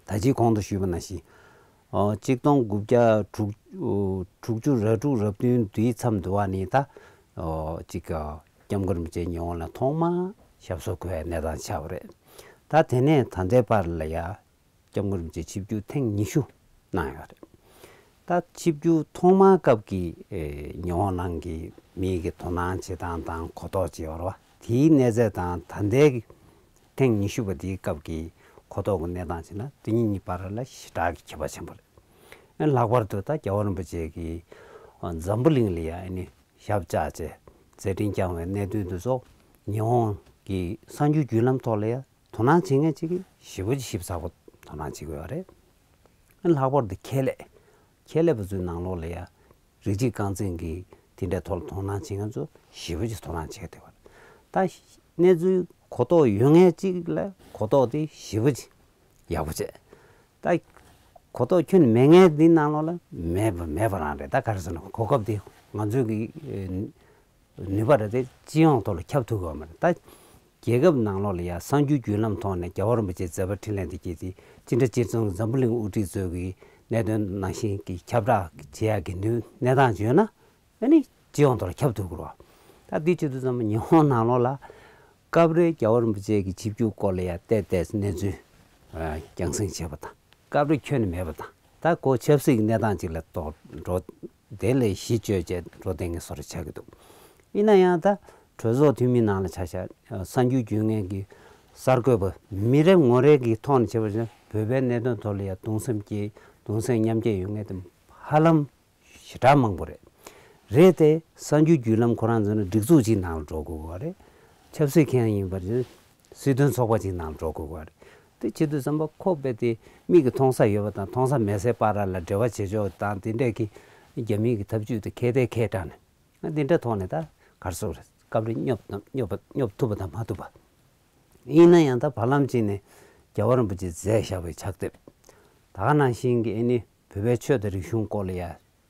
ད་ཅི་གོང་དུ་ཞུས་པ་ནང་བཞིན། ཨོ་གཅིག་སྟོང་དགུ་བརྒྱ་དྲུག་ཨོ་དྲུག་ཅུ་རེ་དྲུག་རེ་བདུན་དུས་མཚམས་དུ་བ་ནི་ད་ཨོ་གཅིག་ཨ་སྐྱབས་མགོན་རིན་པོ་ཆེ་ཉི་ཧོང་ལ་ཐོག་མར་ཞབས་སོར་འཁོད་པའི་གནས་སྟངས་ཆགས་པ་རེད། ད་དེ་ནས་ད་ལྟའི་བར་ལ་ཡ་སྐྱབས་མགོན་རིན་པོ་ཆེ་ཆིབས་བསྒྱུར་ཐེངས་ཉི་ཤུ་གནང་ཡོད་རེད། ད་ཆིབས་བསྒྱུར་ཐོག་མའི་སྐབས་ཀྱི་ཨེ་ཉི་ཧོང་ནང་གི་མིའི་གི་དོ་སྣང་བྱེད་སྟངས་དང་གོ་རྟོགས་བྱེད་ཡོད་རེད་བ། དེའི་གནས་ཚད་དང་ད་ལྟའི་ཐེངས་ཉི་ཤུ་པ་དེའི་སྐབས་ཀྱི་གོ་རྟོགས་ཀྱི་གནས་སྟངས་བྱས་ན་དེ་གཉིས་གཉིས་བར་ལ་ཞེ་དྲག་གི་ཁྱད་པར་ཆེན་པོ་རེད། ཨ་ལྷག་པར་དུ་ད་རྒྱལ་བ་རིན་པོ་ཆེ་གིས་འཛམ་བུ་གླིང་ལ་ཡ་ཨ་ནི་ཞབས་བཅགས་བྱས་མཛད་འཕྲིན་བསྐྱངས་པའི་གནད་དོན་དེ་ཚོ་ཉི་ཧོང་གི་གསར་འགྱུར་བརྒྱུད་ལམ་ཐོག་ལ་ཡ་དོ་སྣང་བྱེད་མཁན་ཅིག་གིས་ཞེ་པོ་ཅིག་ཞིབ་ཚགས་པོ་དོ་སྣང་བྱེད་དགོས་པ་རེད། ཨ་ལྷག་པར་དུ་ཁྱད་ལས། ཁྱད་ལས་པ་ཚོའི་ནང་ལོགས་ལ་ཡ། རིགས་གཅིག་རྐང་འཛིན་གྱི་དེ་འདྲའི་ཐོག་ལ་དོ་སྣང་བྱེད་མཁན་ཚོ་ཞེ་པོ་ཅིག་དོ་སྣང་བྱེད་བསྡད་པ་རེད། ད་གནས་ཚུལ་གོ་རྟོགས་ཡོད་མཁན་གཅིག་ལ་གོ་རྟོགས་དེ་ཞེ་པོ་ཅིག་ཡག་པོ་བྱས། ད་གོ་རྟོགས་ཁྱོན་ནས་མེད་མཁན་འདི་ནང་ལོགས་ལ་མེད་པ་མེད་པ་རང་རེད། ད་ག་རེ་ཟེར་ན་གོ་སྐབས་དེ་ང་ཚོའི་གི་ནུས་པ་རེད་དེ་སྤྱི་ཡོངས་ཐོག་ལ་ཁྱབ་ཐུབ་ཀྱི་ཡོད་མ་རེད། ད་རྒྱལ་ཁབ་ནང་ལོགས་ལ་ཡ་གསར་འགྱུར་བརྒྱུད་ལམ་ཐོག་ནས་རྒྱལ་བ་རིན་པོ་ཆེའི་མཛད་པ་འཕྲིན་ལས་འདི་སྐྱེས་ཏེ་ཅི་འདྲ་སྤྱིར་བཏང་འཛམ་བུ་གླིང་དབུ་ཁྲིད་ཚོས་ཀྱི་གནད་དོན་ནང་བཞིན་གྱི་ཁྱབ་བསྒྲགས་བྱེད་ཡག་གི་ནུས་གནས་སྟངས་ཡོད་ན་ཨ་ནི་སྤྱི་ཡོངས་ཐོག་ལ་ཁྱབ་ཐུབ་ཀྱི་རེད་བ། ད་འདི་བྱེད་དུས་ཙམ་པ་ཉི་ཧོང་ནང་ལོགས་ལ་སྐབས་རེ་རྒྱལ་བ་རིན་པོ་ཆེ་གི་ཆིབས་བསྒྱུར་སྐོར་ལ་ཡ་བལྟས་བལྟས་གནས་ཚུལ་རྒྱང་སྲིང་བྱེད་པ་དང་། སྐབས་རེ་ཁྱོན་ནས་མེད་པ་དང་། ད་ཁོ་ཆབ་སྲིད་ཀྱི་གནས་སྟངས་ཅིག་ལ་གཏོགས་འགྲོ། དེ་ལས་གཞི་བཅོལ་བྱས་འགྲོ་བསྡད་མཁན་བཟོ་འདྲ་ཆགས་ཀྱི་འདུག་ཡིན་ན་ཡང་ད་གྲོས་ཚོགས་འཐུས་མི་ནང་ལ་ཆ་བཞག་གསར་འགྱུར་བརྒྱུད་མཁན་གྱི་གསར་འགོད་པ་མི་རེ་ངོ་རེ་གི་ཐོག་ནས་བྱས་པ་ཡིན་ན་བོད་པའི་གནད་དོན་ཐོག་ལ་ཡང་གདུང་སེམས་སྐྱེ་གདུང་སེམས་མཉམ་སྐྱེད་ཡོད་མཁན་དེ་ཧ་ལམ་ཞེ་དྲག་མང་པོ་རེད། རེད་དེ་གསར་འགྱུར་བརྒྱུད་ལམ་ཁོ་རང་ཚོ་ནི་སྒྲིག་འཛུགས་གཅིག་ནང་ལ་འགྲོ་དགོས་པ་རེད། ཆབ་སྲིད་མཁན་ཡིན་པར་སྲིད་དོན་ཚོགས་པ་གཅིག་ནང་ལ་འགྲོ་དགོས་པ་རེད། དེ་བྱེད་དུས་ཙམ་པ་ཁོ་རྦད་དེ་མིག་གིས་མཐོང་ས་ཡོད་པ་དང་མཐོང་ས་མེད་སའི་བར་ལ་འབྲེལ་བ་བྱེད་ཕྱོགས་དང་དེ་འདྲས་ཀྱི་རྒྱ་མིའི་གི་ཐབས་ཇུས་དེ་ཁེ་དེ་ཁེ་དྲག་ནས་དེ་འདྲས་ཐོག་ནས་ད་གར་སོང་རེད། སྐབས་རེ་སྙོབ་དང་སྙོབ་པ་སྙོབ་ཐུབ་པ་དང་མ་ཐུབ་པ། ཡིན་ན་ཡང་ད་བར་ལམ་གཅིག་ནས་རྒྱལ་བ་རིན་པོ་ཆེས་མཛད་བཞག་པའི་ཕྱག་དེབ། ད་ག་ནང་བཞིན་གྱི་ཨ་ནི་བོད་པའི་ཆོས་དང་རིག་གཞུང་སྐོར་ལ་ཡ་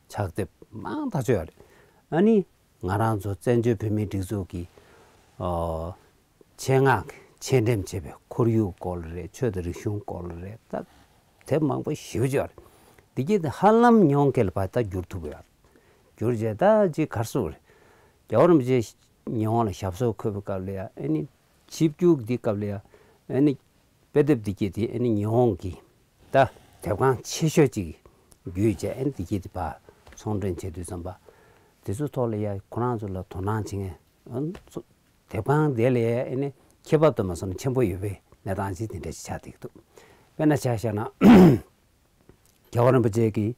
ཕྱག་དེབ་མང་ཐག་ཆོད་ཡོད་རེད། ཨ་ནི་ ང་རང་ཚོ་བཙན་བྱོལ་བོད་མིའི་སྒྲིག་འཛུགས་ཀྱི་ཨོ་ཆེད་མངགས་ཆེད་འགྲེམས་བྱས་པའི་ཁོར་ཡུག་སྐོར་རེད། ཆོས་དང་རིག་གཞུང་སྐོར་རེད། ད་དེབ་མང་པོ་ཞེ་པོ་ཅིག་ཡོད་རེད། འདི་གྱད་དེ་ཧ་ལམ་ཉི་ཧོང་སྐད་ལ་ཕར་ད་བསྒྱུར་ཐུབ་ཡོད་རེད། བསྒྱུར་བྱས་ད་ཅིག་ག་རེ་ཟེར་དགོས་རེད། རྒྱལ་བ་རིན་པོ་ཆེ་ཉི་ཧོང་ལ་ཞབས་སོར་འཁོད་པའི་སྐབས་ལ་ཡ་ཨ་ནི་ཆིབས་བསྒྱུར་འདི་སྐབས་ལ་ཡ་ཨ་ནི་དཔེ་དེབ་འདི་གྱད་དེ་ཨ་ནི་ཉི་ཧོང་གི་ད་དེབ་ཁང་ཆེ་ཤོས་ཅིག་བརྒྱུད་བྱས་ཨ་ནི་འདི་གྱད་དེ་ཕར་ཚོང་འདྲེན་བྱེད་དུས་ཙམ་པ། དེ་ཚོའི་ཐོག་ལ་ཡ་ཁོ་རང་ཚོ་ལ་དོ་སྣང་བྱེད་མཁན་ཨ་ནི་ཚོ་དེབ་ཁང་དེ་ལ་ཡ་ཨ་ནི་ཁྱད་པར་དུ་མ་སོང་ན་ཆེན་པོ་ཡོད་པའི་གནས་སྟངས་ཅིག་དེ་འདྲ་ཞིག་ཆགས་བསྡད་ཀྱི་འདུག་དཔེར་ན་ཆ་བཞག་ན། རྒྱལ་བ་རིན་པོ་ཆེ་གིས་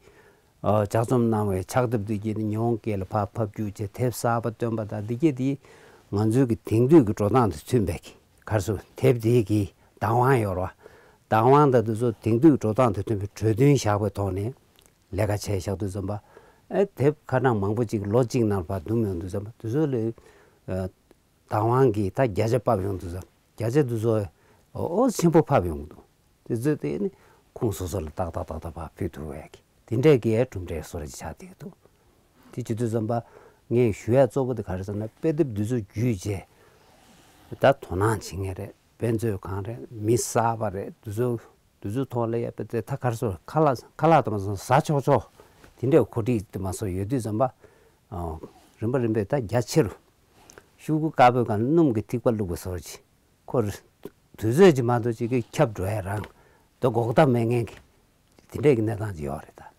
ཨ་ལྗགས་རྩོམ་གནང་བའི་ཕྱག་དེབ་འདི་གྱད་ནི་ཉི་ཧོང་སྐད་ལ་ཕར་ཕབ་བསྒྱུར་བྱས་དེབ་གསར་པ་བཏོན་པ་དང་འདི་གྱད་དེ་ང་ཚོའི་གི་དེང་དུས་ཀྱི་འགྲོ་སྟངས་དང་མཐུན་པའི་གི་ག་རེ་ཟེར་དེབ་དེའི་གི་བདག་དབང་ཡོད་རེད་བ། བདག་དབང་དང་དེ་ཚོ་དེང་དུས་འགྲོ་སྟངས་དང་མཐུན་པའི་གྲོས་མཐུན་བཞག་པའི་ཐོག་ནས་ལས་ཀ་བྱས་བཞག་དུས་ཙམ་པ། ཨེ་དེབ་ཁ་གྲངས་མང་པོ་ཅིག་ལོ་གཅིག་ནང་ལ་ཕར་བསྡུམས་ཡོང་དུས་ཙམ་པ་དེ་ཚོ་ལ་ཨ་བདག་དབང་གིས་ད་བརྒྱ་ཆ་ཕབ་ཡོང་དུས་ཙམ་བརྒྱ་ཆ་དེ་ཚོ་ཨོ་ཆེན་པོ་ཕབ་ཡོང་གི་འདུག་དེ་ཚོ་དེ་ནི་ཁོང་སོ་སོ་ལ་ཏག་ཏག་ཏག་ཏག་ཕར་ཕུལ་ཐུབ་པའི་གི་དེ་འདྲའི་གི་གྲུབ་འབྲས་བཟོ་འདྲ་ཅིག་ཆགས་བསྡད་ཀྱི་འདུག་དེ་བྱེད་དུས་ཙམ་པ་ངས་ཞུ་ཡ་གཙོ་བོ་དེ་ག་རེ་ཟེར་ན་དཔེ་དེབ་འདི་ཚོ་བརྒྱུད་བྱས་ད་དོ་སྣང་བྱེད་མཁན་རེད། དཔེ་མཛོད་ཁང་རེད། མི་གསར་པ་རེད། འདི་ཚོ་འདི་ཚོའི་ཐོག་ལ་ཡ་དཔེ་དེབ་ད་ག་རེ་ཟེར་ཁ་ལག་ཁ་ལག་དུ་མ་སོང་ཟ་ཆོག་ཆོག་དེ་འདྲའི་གོ་སྒྲིག་དུ་མ་སོང་ཡོད་དུས་ཙམ་པ་རིམ་པ་རིམ་པས་ད་རྒྱ་ཆེ་རུ་ཤོག་གུ་དཀར་པོའི་སྒང་ལ་སྣུམ་གྱི་ཐིགས་པ་བླུགས་པ་བཟོ་འདྲ་ཅིག་ཁོ་རེ་དུས་ཚོད་ཅིག་མ་གཏོགས་ཅིག་གི་ཁྱབ་འགྲོ་ཡ་རང་དོ་འགོག་ཐབས་མེད་མཁན་གྱི་དེ་འདྲའི་གི་གནས་སྟངས་ཅིག་ཡོད་རེད་ད།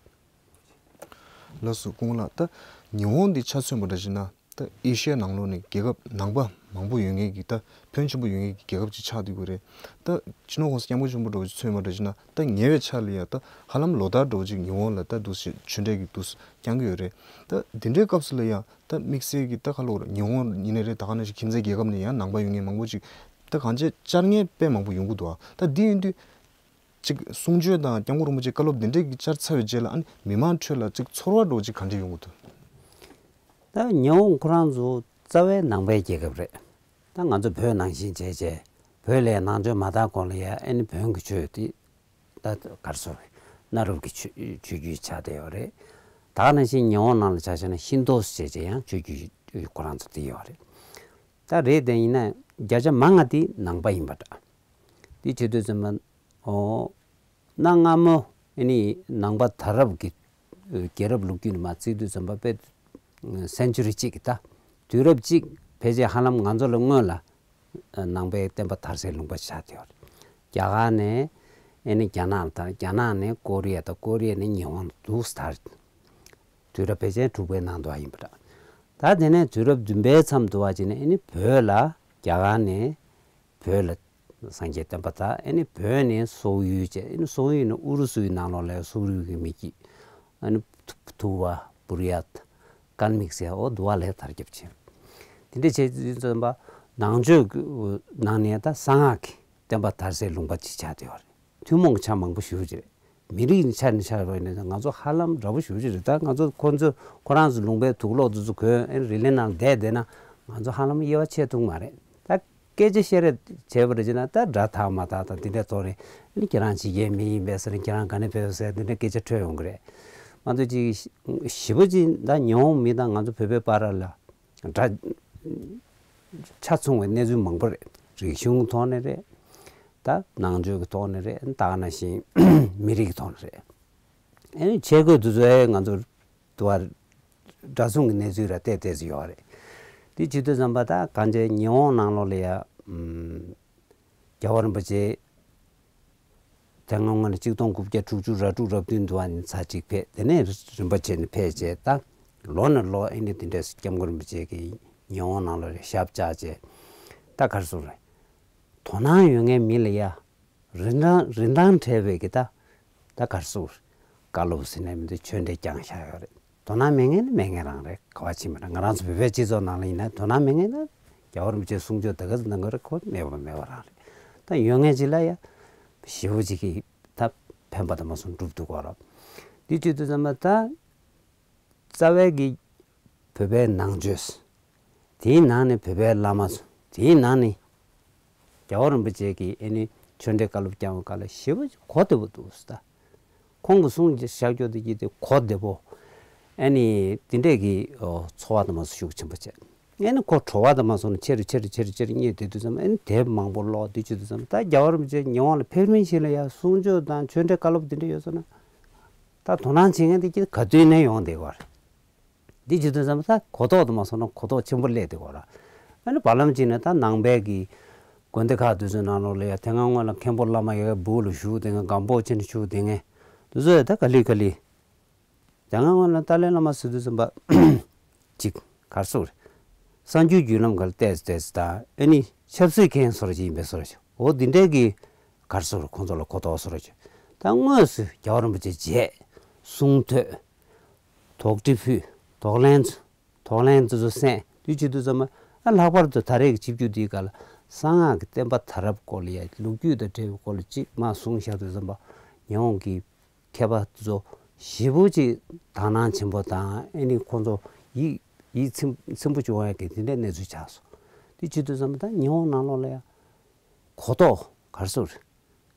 ལགས་སོ་སྐུ་ངོ་ལགས། ད་ཉི་ཧོང་འདི་ཆ་མཚོན་པ་འདྲ་ཞིག་ན་ད་ཨེ་ཤི་ཡ་ནང་ལོགས་ནས་རྒྱལ་ཁབ་ནང་པ་མང་པོ་ཡོད་མཁན་གྱི་ད་ཕོན་ཆེན་པོ་ཡོད་མཁན་གྱི་རྒྱལ་ཁབ་ཅིག་ཆགས་བསྡད་ཡོད་རེད། ད་སྤྱི་ནོར་༸གོང་ས་༸སྐྱབས་མགོན་ཆེན་པོ་མཆོག་མཚོན་པ་འདྲ་ཞིག་ན་ད་ཉེ་བའི་ཆར་ལ་ཡ་ད་ཧ་ལམ་ལོ་ལྟར་འདྲ་བོ་ཅིག་ཉི་ཧོང་ལ་ད་འདུག་སེ་ཆོས་འབྲེལ་གྱི་འདུག་སེ་བསྐྱང་གི་ཡོད་རེད། ད་འདི་འདྲའི་སྐབས་སུ་ལ་ཡ་ད་དམིགས་བསལ་གྱི་ད་ཁ་ལོ་ཉི་ཧོང་ཡིན་ནའི་རེད། ད་ག་ནང་བཞིན་ཁྱིམ་མཚེས་རྒྱལ་ཁབ་ནས་ཡང་ནང་པ་ཡོད་མཁན་མང་པོ་ཅིག་ད་གང་ཅི་བཅར་མཁན་དཔེ་མང་པོ་ཡོང་གི་འདུག་ད་འདི་ཡིན་དུས་ཅིག་གསུང་ཆོས་དང་སྐྱབས་མགོན་རིན་པོ་ཆེའི་བཀའ་སློབ་འདི་འདྲའི་གི་བཅར་ཚར་བའི་རྗེས་ལ་ཨ་ནི་མི་མང་ཁྲོད་ལ་ཅིག་ཚོར་བ་འདྲ་བོ་ཅིག་ག་འདྲ་ཡོང་གི་འདུག་ད་ཉི་ཧོང་ཁོ་རང་ཚོ་རྩ་བའི་ནང་པའི་རྒྱལ་ཁབ་རེད། ད་ང་ཚོ་བོད་ནང་བཞིན་བྱས་བྱས་བོད་ལ་ནང་ཆོས་མ་དར་གོང་ལ་ཡ་ཨ་ནི་བོན་གྱི་ཆོས་དེ་ད་ག་རེ་ཟེར་གནའ་རབས་ཀྱི་ཆོས་ཆོས་བརྒྱུད་ཆགས་བསྡད་ཡོད་རེད། ད་ག་ནང་བཞིན་ཉི་ཧོང་ནང་ལ་ཆ་བཞག་ན་ཤིན་ཏོ་ཟེར་བྱས་བྱས་ཡང་ཆོས་བརྒྱུད་ཁོ་རང་ཚོ་དེ་ཡོད་རེད། ད་རེད་དེ་ཡིན་ན་བརྒྱ་ཆ་མང་ང་དེ་ནང་པ་ཡིན་པ་འདྲ། དེ་བྱེད་དུས་ཙམ་པ། ཨོ། གནའ་སྔ་མོ་ཨ་ནི་ནང་པ་དར་རབས་ཀྱི་རྒྱལ་རབས་ལོ་རྒྱུས་ནས་མར་བརྩིས་དུས་ཙམ་པ་དཔེ་སེན་ཅུ་རི་གཅིག་གི་ད་དུས་རབས་གཅིག་ཕལ་ཆེར་ཧ་ལམ་ང་ཚོ་ལས་སྔོན་ལ་ནང་པའི་བསྟན་པ་དར་སའི་ལུང་པ་ཆགས་བསྡད་ཡོད་རེད། རྒྱ་གར་ནས་ཨ་ནི་རྒྱ་ནག་ལ་དར། རྒྱ་ནག་ནས་ཀོ་རི་ཡ་དང་ཀོ་རི་ཡ་ནས་ཉི་ཧོང་ལ་འདུག་སེ་དར། དུས་རབས་ཕལ་ཆེར་དྲུག་པའི་ནང་དུ་ཨ་ཡིན་པ་འདྲ། ད་དེ་ནས་དུས་རབས་བདུན་པའི་མཚམས་དུ་བ་ཅིག་ནས་ཨ་ནི་བོད་ལ་རྒྱ་གར་ནས་བོད་ལ་སངས་རྒྱས་བསྟན་པ་དར། ཨ་ནི་བོད་ནས་སོག་ཡུལ་བཅས་ཨ་ནི་སོག་ཡུལ་ནས་ཨུ་རུ་སུའི་ནང་ལོགས་ལ་སོག་རུས་ཀྱི་མི་སྐྱིད་ཨ་ནི་ཐུ་ཐུ་བ་བུར་ཡ་ཀན་མིག་ཟེར་འོ་དུ་བ་ལ་དར་ཁྱབ་ཕྱིན། དེ་འདྲ་བྱས་ཙམ་པ་ནང་ཆོས་ཀྱི་ནང་ནས་ད་གསང་སྔགས་ཀྱི་བསྟན་པ་དར་སའི་ལུང་པ་ཅིག་ཆགས་བསྡད་ཡོད་རེད། ཐུན་མོང་གི་ཆ་མང་པོ་ཞེ་པོ་ཅིག་རེད། མི་རིགས་ནས་ཆ་ནས་ཆ་བ་ཡིན་ན་ང་ཚོ་ཧ་ལམ་འདྲ་པོ་ཞེ་པོ་ཅིག་རེད། ད་ང་ཚོ་ཁོ་ཚོ་ཁོ་རང་ཚོ་ལུང་པའི་དུག་ལོག་དེ་ཚོ་གོན་ཨེ་རི་ལི་ནང་བསྡད་བསྡད་ན་ང་ཚོ་ཧ་ལམ་དབྱེ་བ་ཕྱེ་ཐུབ་མ་རེད། ད་སྐད་ཆ་བཤད་རེས་བྱས་པ་རེད་ཅེ་ན་ད་འདྲ་ཐག་མ་ཐག་དང་དེ་འདྲའི་ཐོག་ནས་ཨ་ནི་ཁྱེད་རང་ཕྱི་རྒྱལ་མི་ཡིན་པས་ཟེར་ན་ཁྱེད་རང་ག་ནས་ཕེབས་ཟེར་དེ་འདྲའི་སྐད་ཆ་འཕྲོད་ཡོང་གི་རེད། མ་གཏོགས་ཅིག་ཞེ་པོ་ཅིག་ད་ཉི་ཧོང་མི་དང་ང་ཚོ་བོད་པའི་བར་ལ་འདྲ་ཆ་མཚུངས་པའི་གནས་ཚུལ་མང་པོ་རེད། རིག་གཞུང་ཐོག་ནས་རེད། ད་ནང་ཆོས་ཀྱི་ཐོག་ནས་རེད། ད་ག་ནང་བཞིན་མི་རིགས་ཀྱི་ཐོག་ནས་རེད། ཨ་ནི་ཆས་གོས་དེ་ཚོ་ཨེ་ང་ཚོ་དུ་བ་འདྲ་མཚུངས་ཀྱི་གནས་ཚུལ་ར་ཏོག་ཙམ་ཡོད་རེད། དེ་བྱེད་དུས་ཙམ་པ་ད་གང་ཅི་ཉི་ཧོང་ནང་ལོགས་ལ་ཡ་ཨམ་རྒྱལ་བ་རིན་པོ་ཆེ་དེ་སྔ་སྔོན་ལ་ཆིག་སྟོང་དགུ་བརྒྱ་དྲུག་ཅུ་རེ་དྲུག་རེ་བདུན་དུ་བ་ནས་ཚར་གཅིག་ཕེབས། དེ་ནས་རིན་པོ་ཆེ་ནས་ཕེབས་བྱས་ད་ལོ་ནས་ལོ་ཨེ་ནས་དེ་འདྲས་སྐྱབས་མགོན་རིན་པོ་ཆེ་གིས་ཉི་ཧོང་ནང་ལོགས་ལ་ཞབས་བཅགས་བྱས་ད་ག་རེ་ཟེར་རེད། དོ་སྣང་ཡོད་མཁན་མི་ལ་ཡ་རིན་ཐང་རིན་ཐང་བྲལ་བའི་གི་ད་ད་ག་རེ་ཟེར་རེད། བཀའ་སློབ་ཟེར་ནས་མི་འདུག་ཆོས་འབྲེལ་བསྐྱངས་བཞག་ཡོད་རེད། དོ་སྣང་མེད་མཁན་ནི་མེད་མཁན་རང་རེད། ག་བ་ཕྱིན་པ་ན་ང་རང་ཚོ་བོད་པའི་སྤྱི་ཚོགས་ནང་ལ་ཡིན་ན་དོ་སྣང་མེད་མཁན་ན་རྒྱལ་བ་རིན་པོ་ཆེའི་གསུང་ཆོས་དེ་ག་ཚོད་གནང་གི་རེད། ཁོ་མེད་པ་མེད་པ་རང་རེད། ད་ཡོད་མཁན་ཅིག་ལ་ཡ་ཞེ་པོ་ཅིག་གིས་ད་ཕན་པ་དང་མ་སོང་སྒྲུབ་ཐུབ་ཀྱི་རེད། འདི་བྱེད་དུས་ཙམ་པ་ད་རྩ་བའི་གི་བོད་པའི་ནང་ཆོས། དེའི་ནང་ནས་བོད་པའི་བླ་མ་ཚོ། དེའི་ནང་ནས་རྒྱལ་བ་རིན་པོ་ཆེ་གིས་ཨེ་ནི་ཆོས་འབྲེལ་བཀའ་སློབ་བསྐྱངས་པའི་སྐབས་ལ་ཞེ་པོ་གོ་བདེ་པོ་འདུག་ཟེར། ད་ཁོང་གི་གསུང་བཤད་རྒྱུ་དེ་གྱིས་དེ་གོ་བདེ་པོ། ཨ་ནི་དེ་འདྲས་ཀྱི་ཨོ་ཚོར་བ་དང་མ་སོགས་ཤུགས་ཆེན་པོ་བྱས། ཨ་ནི་ཁོ་བྲོ་བ་དང་མ་སོགས་ནས་ཆེ་རུ་ཆེ་རུ་ཆེ་རུ་ཆེ་རུ་རྙེད་དེ་དུས་ཙམ་ཨ་ནི་དེབ་མང་པོ་ཀློག་དེ་བྱེད་དུས་ཙམ་ད་རྒྱལ་བ་རིན་པོ་ཆེ་ཉི་ཧོང་ལ་ཕེབས་རིམ་ཞིག་ལ་ཡང་གསུང་ཆོས་དང་ཆོས་འབྲེལ་བཀའ་སློབ་དེ་འདྲས་ཡོད་སོང་ན། ད་དོ་སྣང་བྱེད་མཁན་དེ་ཀྱི་ག་དུས་ནས་ཡོང་བསྡད་ཀྱི་ཡོད་རེད། འདི་བྱེད་དུས་ཙམ་ད་གོ་རྟོགས་དུ་མ་སོང་ན་གོ་རྟོགས་ཆེན་པོ་སླེབས་བསྡད་ཀྱི་ཡོད་རེད། ཨ་ནི་བར་ལམ་གཅིག་ནས་ད་ནང་པའི་གི་དགོན་སྡེ་ཁག་དེ་ཚོའི་ནང་ལོགས་ལ་ཡང་དེ་སྔ་སྔོན་ལ་མཁན་པོ་བླ་མ་ཡ་གི་སྦུག་ལ་བཞུགས་བསྡད་མཁན་སྒམ་པོ་ཆེ་ནས་བཞུགས་བསྡད་མཁན་དེ་ཚོ་ཡང་ད་ག་ལེ་ག་ལེ། དེ་སྔ་སྔོན་ལ་ཏཱ་ལའི་བླ་མ་ཟེར་དུས་ཙམ་པ་ཅིག་གར་སོང་རེད། གསར་འགྱུར་བརྒྱུད་ལམ་སྒང་ལ་བལྟས་བལྟས་དང་ཨ་ནི་ཆབ་སྲིད་མཁན་བཟོ་འདྲ་ཅིག་ཡིན་པའི་བཟོ་འདྲ་ཅིག་འོ་འདི་འདྲའི་གི་གར་སོང་རེད། ཁོང་ཚོ་ལ་གོ་རྟོགས་བཟོ་འདྲ་ཅིག་ད་དངོས་སུ་རྒྱལ་བ་རིན་པོ་ཆེ་མཇལ། གསུང་ཐོས། དོགས་འདྲི་ཕུལ། དོགས་ལན། དོགས་ལན་དེ་ཚོ་གསན། དེ་བྱེད་དུས་ཙམ་པ་ཨ་ལྷག་པར་དུ་ད་རེས་ཀྱི་ཆིབས་བསྒྱུར་འདིའི་སྐབས་ལ་གསང་སྔགས་ཀྱི་བསྟན་པ་དར་རབས་སྐོར་ལ་ཡ་ལོ་རྒྱུས་དང་འབྲེལ་བའི་སྐོར་ལ་གཅིག་མར་གསུངས་བཞག་དུས་ཙམ་པ་ཉི་ཧོང་གི་མཁས་པ་དེ་ཚོ་ཞེ་པོ་ཅིག་དག་སྣང་ཆེན་པོ་དང་ཨ་ནི་ཁོང་ཚོ་ཡིད་ཡིད་ཚིམ་ཚིམ་པོ་བྱུང་བ་ཡ་གི་དེ་འདྲའི་གནས་ཚུལ་ཆགས་སོང་། དེ་བྱེད་དུས་ཙམ་པ་ད་ཉི་ཧོང་ནང་ལོགས་ལ་ཡ་གོ་རྟོགས་གར་སོང་རེད།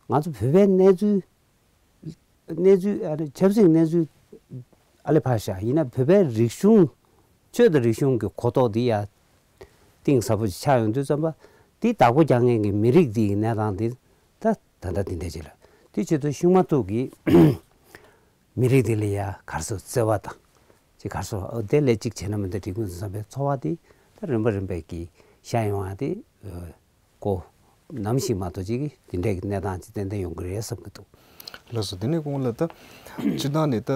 ང་ཚོ་བོད་པའི་གནས་ཚུལ་གནས་ཚུལ་ཨ་ནི་ཆབ་སྲིད་གནས་ཚུལ་ཨ་ལེ་ཕར་བཞག་ཡིན་ན་བོད་པའི་རིག་གཞུང་ཆོས་དང་རིག་གཞུང་གི་གོ་རྟོགས་འདི་ཡ་གཏིང་ཟབ་པོ་ཞིག་ཆགས་ཡོང་དུས་ཙམ་པ་འདི་བདག་པོ་རྒྱག་མཁན་གྱི་མི་རིགས་འདི་ཡི་གནས་སྟངས་འདི་ད་ད་ལྟ་འདི་འདྲ་ཅིག་ལ་དེ་བྱེད་དུས་ཤུགས་མ་ཐུག་གི་མི་རིགས་འདི་ལ་ཡ་གར་སོང་བརྩེ་བ་དང་ཅིག་གར་སོང་ཨོ་དེ་ལས་ཅིག་བྱས་ན་མི་འདུག་འགྲིག་མི་འདུག་བསམ་པའི་ཚོར་བ་འདི་ད་རིམ་པ་རིམ་པས་ཀྱི་ཤར་ཡོང་བ་འདི་ཨོ། གོ། ནམ་ཞིག་མ་གཏོགས་ཅིག་གིས་དེ་འདྲའི་གནས་སྟངས་ཅིག་ཏན་ཏན་ཡོང་གི་རེད་བསམ་གྱི་འདུག་ལགས་སོ། དེ་ནས་གོང་ལ་ད་སྤྱིར་བཏང་ནས་ད་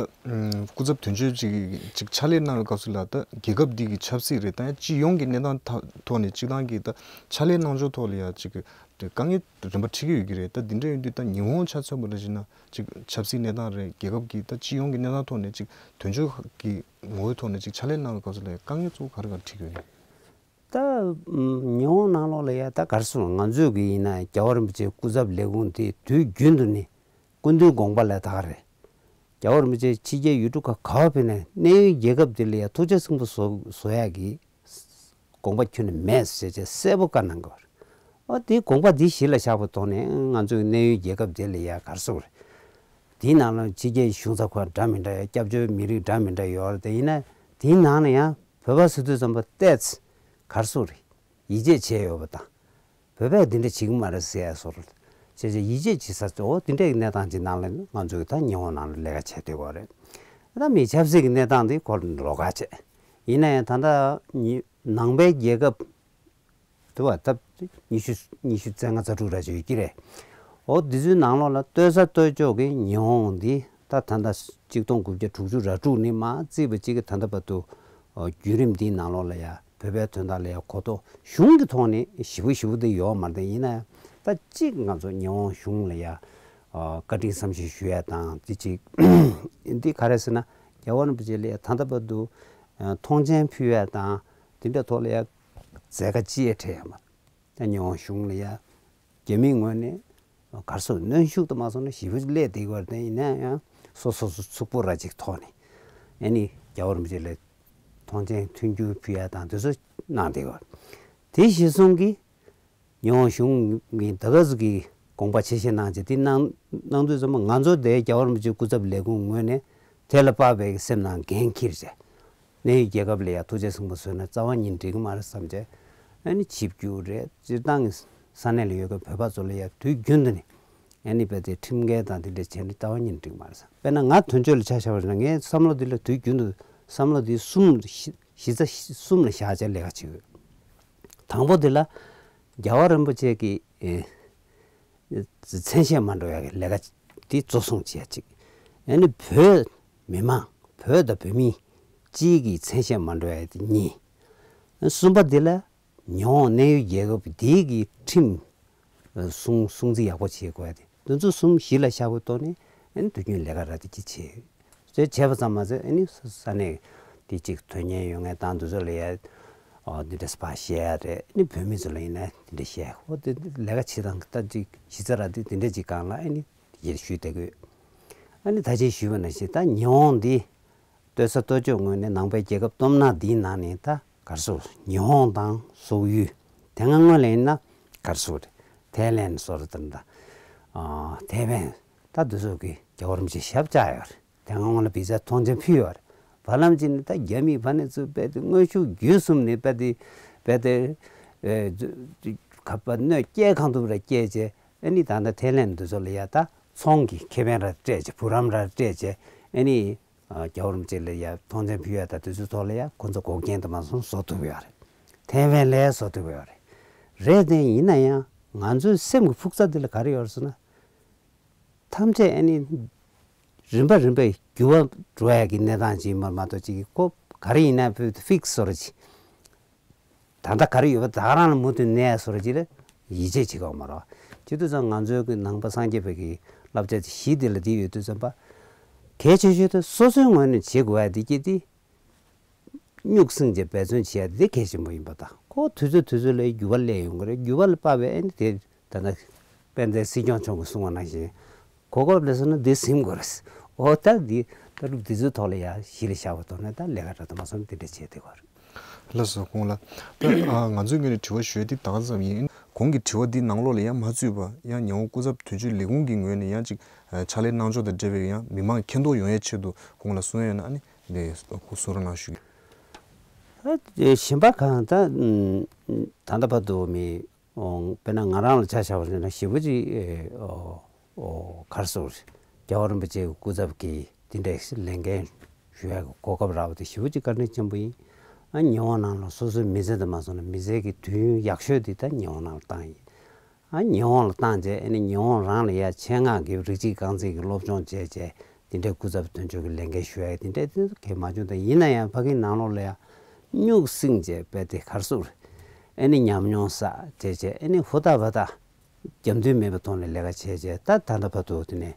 སྐུ་ཚབ་དོན་གཅོད་ཅིག་ཅིག་ཕྱག་ལས་གནང་བའི་སྐབས་སུ་ལ་ད་རྒྱལ་ཁབ་འདི་གི་ཆབ་སྲིད་རེད་ད་ཡང་སྤྱི་ཡོངས་ཀྱི་གནས་སྟངས་ཐ་ཐོག་ནས་སྤྱིར་བཏང་གི་ད་ཕྱག་ལས་གནང་ཕྱོགས་ཐོག་ལ་ཡང་ཅིག་དཀའ་ངལ་རིམ་པ་འཕྲད་ཀྱི་ཡོད་ཀྱི་རེད། ད་འདི་འདྲ་ཡིན་དུས་ད་ཉི་ཧོང་ཆ་མཚོན་པ་འདྲ་བྱས་ན་ཅིག་ཆབ་སྲིད་གནས་སྟངས་རེད་རྒྱལ་ཁབ་ཀྱི་ད་སྤྱི་ཡོངས་ཀྱི་གནས་སྟངས་ཐོག་ནས་ཅིག་དོན་གཅོད་ཀྱི་ངོ་བོའི་ཐོག་ནས་ཅིག་ཕྱག་ལས་གནང་བའི་སྐབས་སུ་ལ་ཡང་དཀའ་ངལ་གཙོ་བོ་ག་རེ་ག་རེ་འཕྲད་ཀྱི་ཡོད། ད་ཉི་ཧོང་ནང་ལོགས་ལ་ཡ་ད་གར་སོང་ང་ཚོས་གི་ཡིན་ན་རྒྱལ་བ་རིན་པོ་ཆེའི་སྐུ་ཚབ་ལས་ཁུངས་དེ་དུས་རྒྱུན་དུ་ནི་སྐུ་མདུན་དགོངས་པ་ལ་ད་ག་རེད། རྒྱལ་བ་རིན་པོ་ཆེ་ཕྱི་རྒྱལ་ཡུལ་གྲུ་ཁག་ག་བ་ཕེབས་ནས་གནས་ཡུལ་རྒྱལ་ཁབ་དེ་ལ་ཡ་ཐུགས་རྗེ་ཆེན་པོ་བཟོ་བཟོ་ཡ་གི་དགོངས་པ་ཁྱོན་ནས་མེད་ཟེར་བྱས་གསལ་པོ་བཀའ་གནང་གི་བ་རེད། ཨོ་དེའི་དགོངས་པ་འདི་གཞི་ལ་བཞག་པའི་ཐོག་ནས་ང་ཚོའི་གནས་ཡུལ་རྒྱལ་ཁབ་དེ་ལ་ཡ་གར་སོང་རེད། དེའི་ནང་ལ་ཕྱི་རྒྱལ་གཞུང་ཚབ་ཁག་འདྲ་མི་འདྲ་ཡོད། སྐྱབས་བཅོལ་མི་རིགས་འདྲ་མི་འདྲ་ཡོད་རེད། དེ་ཡིན་ན་དེའི་ནང་ནས་ཡང་བོད་པ་ཟེར་དུས་ཙམ་པ་ཏོག་ཙམ་གར་སོང་རེད། ཡིད་ཆེས་བྱས་ཡོད་པ་དང་། བོད་པས་འདི་འདྲ་བྱེད་ཀྱི་མ་རེད་ཟེར་ཡ་སོགས་རེད། བྱས་བྱས་ཡིད་ཆེས་བྱེད་ས་གཙོ་བོ་དེ་འདྲའི་གནས་སྟངས་ཅིག་ནང་ལ་ང་ཚོས་ད་ཉི་ཧོང་ནང་ལ་ལས་ཀ་བྱས་བསྡད་ཡོད་རེད། ད་མི་ཆབ་སྲིད་ཀྱི་གནས་སྟངས་འདི་ཁོ་ལ་ལོགས་ཀ་བྱས། ཡིན་ན་ཡང་ད་ལྟ་ཉི་ནང་པའི་རྒྱལ་ཁབ་དུ་བ་ད་ཉི་ཤུ་ཉི་ཤུ་རྩ་ལྔ་རྩ་དྲུག་ར་ཅིག་ཡོད་ཀྱི་རེད། འོ་འདི་ཚོའི་ནང་ལོགས་ལ་ལྟོས་ས་ལྟོས་ཕྱོགས་ཀྱི་ཉི་ཧོང་འདི་ད་ད་ལྟ་གཅིག་སྟོང་དགུ་བརྒྱ་དྲུག་ཅུ་ར་དྲུག་ནས་མར་བརྩིས་པ་གཅིག་གི་ད་ལྟ་བར་དུ་བརྒྱུད་རིམ་འདིའི་ནང་ལོགས་ལ་ཡ་བོད་པའི་དོན་དག་ལ་ཡ་གོ་རྟོགས་གཞུང་གི་ཐོག་ནས་ཞེ་པོ་ཞེ་པོ་འདི་ཡོད་མ་རེད། ཡིན་ན་ཡང་ད་གཅིག་ང་ཚོ་ཉི་ཧོང་གཞུང་ལ་ཡ་བཀའ་དྲིན་བསམ་ཤེས་ཞུ་ཡ་དང་འདི་གཅིག་འདི་ག་རེ་ཟེར་ན་རྒྱལ་བ་རིན་པོ་ཆེ་ལ་ཡ་ད་ལྟ་བར་དུ་མཐོང་མཆན་ཕུལ་ཡ་དང་འདི་འདྲ་ཐོག་ལ་ཡ་མཛད་དཀའ་ཅི་ཡང་འཕྲད་ཡ་མ་རེད། ད་ཉི་ཧོང་གཞུང་ལ་ཡ་རྒྱ་མིའི་ངོས་ནས་གར་སོང་གནོན་ཤུགས་དུ་མ་སོང་ན་ཞེ་པོ་སླེབས་བསྡད་ཀྱི་ཡོད་རེད། ཡིན་ན་ཡང་སོ་སོ་སོ་ཚུགས་པོ་ར་ཅིག་ཐོག་ནས་ཨ་ནི་རྒྱལ་བ་རིན་པོ་ཆེ་ལ་མཐོང་མཆན་མཐུན་འགྱུར་ཕུལ་ཡ་དང་དེ་ཚོ་གནང་བསྡད་ཀྱི་ཡོད་རེད། དེ་གཞིར་བཟུང་གིས་ཉི་ཧོང་གཞུང་གིས་ད་ག་ཟུག་གི་དགོངས་པ་ཆེ་བཞེས་གནང་བྱས་དེ་གནང་གནང་དུས་ཙམ་པ་ང་ཚོ་དེ་རྒྱལ་བ་རིན་པོ་ཆེ་སྐུ་ཚབ་ལས་ཁུངས་ངོས་ནས་དེ་ལ་དཔག་པའི་སེམས་ནང་འགན་འཁྱེར་བྱས། གནས་ཡུལ་རྒྱལ་ཁབ་ལ་ཡང་ཐུགས་རྗེ་ཆེན་པོ་བཟོས་ན་རྩ་བ་ཉིད་འགྲིག་གི་མ་རེད་བསམ་བྱས། ཨ་ནི་ཆིབས་བསྒྱུར་རེད། སྤྱིར་བཏང་གི་ས་གནས་ལ་ཡོད་མཁན་བོད་པ་ཚོ་ལ་ཡང་དུས་རྒྱུན་དུ་ནས་ཨ་ནི་རྦད་དེ་ཁྲིམས་འགལ་དང་དེ་འདྲ་བྱས་ནས་རྩ་བ་ཉིད་འགྲིག་གི་མ་རེད་བསམ། དཔེར་ན་ང་དོན་གཅོད་ལ་ཆ་བཞག་པ་ཡིན་ན་ངའི་བསམ་བློ་འདི་ལ་དུས་རྒྱུན་དུ་བསམ་བློ་འདི་གསུམ་གཞི་གཞི་རྩ་གསུམ་ལ་བཞག་བྱས་ལས་ཀ་བྱེད་དགོས། དང་པོ་འདི་ལ་རྒྱལ་བ་རིན་པོ་ཆེ་གི་ཨེ། མཚན་ཤས་མ་འགྲོ་ཡ་གི་ལས་ཀ་འདི་གཙོ་བཟུང་བྱེད་ཡ་གཅིག་ཨ་ནི་བོད་མི་མང་བོད་དང་བོད་མི་སྤྱིའི་གི་མཚན་ཤས་མ་འགྲོ་ཡ་དེ་གཉིས། གསུམ་པ་འདི་ལ་ཉི་ཧོང་གནས་ཡུལ་རྒྱལ་ཁབ་འདིའི་གི་ཁྲིམས་སྲུང་སྲུང་བརྩི་ཡག་པོ་བྱེད་དགོས་ཡ་དེ་འདི་ཚོ་གསུམ་གཞི་ལ་བཞག་པའི་ཐོག་ནས་ཨ་ནི་དུས་རྒྱུན་ལས་ཀ་ར་དེ་གཅིག་བྱེད། དེ་བྱས་པ་ཙམ་མ་ཟད་ཨ་ནི་ས་གནས་དེ་གཅིག་དོན་གཉེར་ཡོད་མཁན་དང་དེ་ཚོ་ལ་ཡ་ཨོ་འདི་འདྲ་ཕར་བཤད་ཡ་རེད། ཨ་ནི་བོད་མི་ཚོ་ལ་ཡིན་ན་འདི་འདྲ་བཤད་ཨོ་དེ་ལས་ཀ་བྱེད་སྟངས་ད་ཅིག་གཞི་རྩ་ར་དེ་དེ་འདྲ་ཅིག་སྒང་ལ་ཨ་ནི་ཡར་ཞུས་བསྡད་དགོས། ཨ་ནི་ད་ཅིག་ཞུས་པ་ནང་བཞིན་ད་ཉི་ཧོང་འདི་ལྟོས་ས་ལྟོ་ཅོག་ངོས་ནས་ནང་པའི་རྒྱལ་ཁབ་སྟོབས་ནག་འདིའི་ནང་ནས་ད་གར་སོང་ཉི་ཧོང་དང་སོག་ཡུལ་དེ་སྔ་སྔོན་ལ་ཡིན་ན་གར་སོང་རེད། ཐའི་ལེན་སོགས་རེད་དམ་ད་ཐའེ་ཝན་ད་འདི་ཚོ་གི་རྒྱལ་བ་རིན་པོ་ཆེ་ཞབས་བཅགས་ཡོད་རེད། དེ་སྔ་སྔོན་ལ་བི་ཛ་མཐོང་མཆན་ཕུལ་ཡོད་རེད། བར་ལམ་གཅིག་ནས་ད་རྒྱ་མི་ཕར་ནས་ཚུར་རྦད་དེ་དངོས་ཤུགས་བརྒྱུད་གསུམ་ནས་རྦད་དེ་རྦད་དེ་ཨེ་ཁ་པར་གནོད་སྐྱེལ་གང་ཐུབ་ར་སྐྱེལ་བྱས། ཨ་ནི་ད་ལྟ་ཐའི་ལེན་འདི་ཚོ་ལ་ཡ་ད་ཚོང་གི་ཁེ་ཕན་ར་སྤྲད་བྱས། བུ་རམ་ར་སྤྲད་བྱས། ཨ་ནི་རྒྱལ་བ་རིན་པོ་ཆེ་ལ་ཡ་ཐོངས་མཆན་ཕུལ་ཡ་ད་དེ་ཚོའི་ཐོག་ལ་ཡ་ཁོ་ཚོ་འགོག་རྐྱེན་དུ་མ་སོང་བཟོ་ཐུབ་ཡོད་རེད། ཐའེ་ཝན་ལས་བཟོ་ཐུབ་ཡོད་རེད། རེད་དེ་ཡིན་ན་ཡང་ང་ཚོའི་སེམས་ཀྱི་ཕུགས་རྩ་འདི་ལ་ག་རེ་ཡོད་རེད་ཟེར་ན། ཐམས་ཅད་ཨ་ནི་རིམ་པ་རིམ་པས་འགྱུར་བ་འགྲོ་ཡ་གི་གནས་སྟངས་ཅིག་མ་མ་གཏོགས་ཅིག་གི་ཁོ་ག་རེ་ཡིན་ན་ཕིག་སི་བཟོ་འདྲ་ཅིག་ད་ལྟ་ག་རེ་ཡོད་པ་ད་ག་རང་ལ་མུ་མཐུད་གནས་བཟོ་འདྲ་ཅིག་ལ་ཡིད་ཆེས་བྱེད་ཀྱི་ཡོད་མ་རེད། བྱེད་དུས་ཙང་ང་ཚོའི་གི་ནང་པ་སངས་རྒྱས་པའི་གི་བསླབ་བྱ་བཞི་འདི་ལ་འདི་ཡོད་དུས་ཙམ་པ། གལ་ཆེ་ཤོས་དེ་སོ་སོའི་ངོས་ནས་བྱེད་དགོས་ཡ་འདི་སྐྱེ་དེ། སྨྱུག་སྲིང་བྱས་འབད་བརྩོན་བྱེད་ཡ་འདི་གལ་ཆེན་པོ་ཡིན་པ་དང་། ཁོ་དུས་ཚོད་དུས་ཚོད་ལ་འགྱུར་བ་སླེབས་ཡོང་གི་རེད། འགྱུར་བ་ལ་དཔག་པའི་ཨ་ནི་དེ་ད་ལྟ་དཔལ་ལྡན་སྲིད་སྐྱོང་མཆོག་གིས་གསུངས་པ་ནང་བཞིན། གོ་སྐབས་སླེབས་སོང་ན་འདི་ཟིན་དགོས་རེད། འོ་ད་འདི་ལྟ་གྲུབ་འདི་ཚོའི་ཐོག་ལ་ཡ་གཞི་ལ་བཞག་པ་ཐོག་ནས་ད་ལས་ཀ་འདྲ་དུ་མ་སོང་འདི་འདྲ་བྱས་བསྡད་ཡོད་རེད། ལགས་སོ། ཁོང་ལ། ད་ཨ་ང་ཚོའི་ངོས་ནས་དྲི་བ་ཞུ་ཡ་འདི་ད་ག་ཙམ་ཡིན། གོང་གི་དྲི་བ་འདི་ནང་ལོགས་ལ་ཡང་མ་ཚུད་པ། ཡང་ཉི་ཧོང་སྐུ་ཚབ་དོན་གཅོད་ལས་ཁུངས་ཀྱི་ངོས་ནས་ཡང་ཅིག་ཕྱག་ལས་གནང་ཕྱོགས་དང་འབྲེལ་བའི་ཡང་མི་མང་མཁྱེན་རྟོགས་ཡོང་ཡའི་ཆེད་དུ་ཁོང་ལ་གསུང་ཡ་ཡོད་ན་ཨ་ནི་འདི་གསུང་རོགས་གནང་ཞུ་གི། ད་གཞན་པ་གང་ད་ད་ལྟ་བར་དུ་མི། ཨོ། དཔེར་ན་ང་རང་ལ་ཆ་བཞག་པ་ཡིན་ན་ཞེ་པོ་ཅིག་ཨོ་ཨོ་ག་རེ་ཟེར། རྒྱལ་བ་རིན་པོ་ཆེའི་སྐུ་ཚབ་ཀྱིས་དེ་འདྲའི་ལས་འགན་ཞུ་ཡག་གི་གོ་སྐབས་རག་པ་དེ་ཞེ་པོ་ཅིག་བཀའ་དྲིན་ཆེན་པོ་ཡིན། ཨ་ཉི་ཧོང་ནང་ལ་སོ་སོའི་མི་ཚེ་དང་མ་སོང་ན་མི་ཚེ་གི་དུས་ཡུན་ཡག་ཤོས་དེ་ད་ཉི་ཧོང་ནང་ལ་བཏང་ཡིན། ཨ་ཉི་ཧོང་ལ་བཏང་རྗེས་ཨ་ནི་ཉི་ཧོང་རང་ལ་ཡ་ཆེད་མངགས་ཀྱི་རིགས་གཅིག་རྐང་འཛིན་གྱི་སློབ་སྦྱོང་བྱས་བྱས། དེ་འདྲའི་སྐུ་ཚབ་དོན་གཅོད་ཀྱི་ལས་འགན་ཞུ་ཡ་དེ་འདྲའི་དེ་གས་མ་བྱུང་། དེ་ཡིན་ན་ཡང་ཕ་གིའི་ནང་ལོགས་ལ་ཡང་སྨྱུག་སྲིང་བྱས་པའི་དེ་ག་རེ་ཟེར། ཨ་ནི་ཉམས་མྱོང་བསགས་བྱས་བྱས་ཨ་ནི་ཧུར་ཐག་བ་ཐག་རྒྱབ་མདུན་མེད་པའི་ཐོག་ནས་ལས་ཀ་བྱས་བྱས་ད་ད་ལྟ་བར་དུ་དེ་ནས་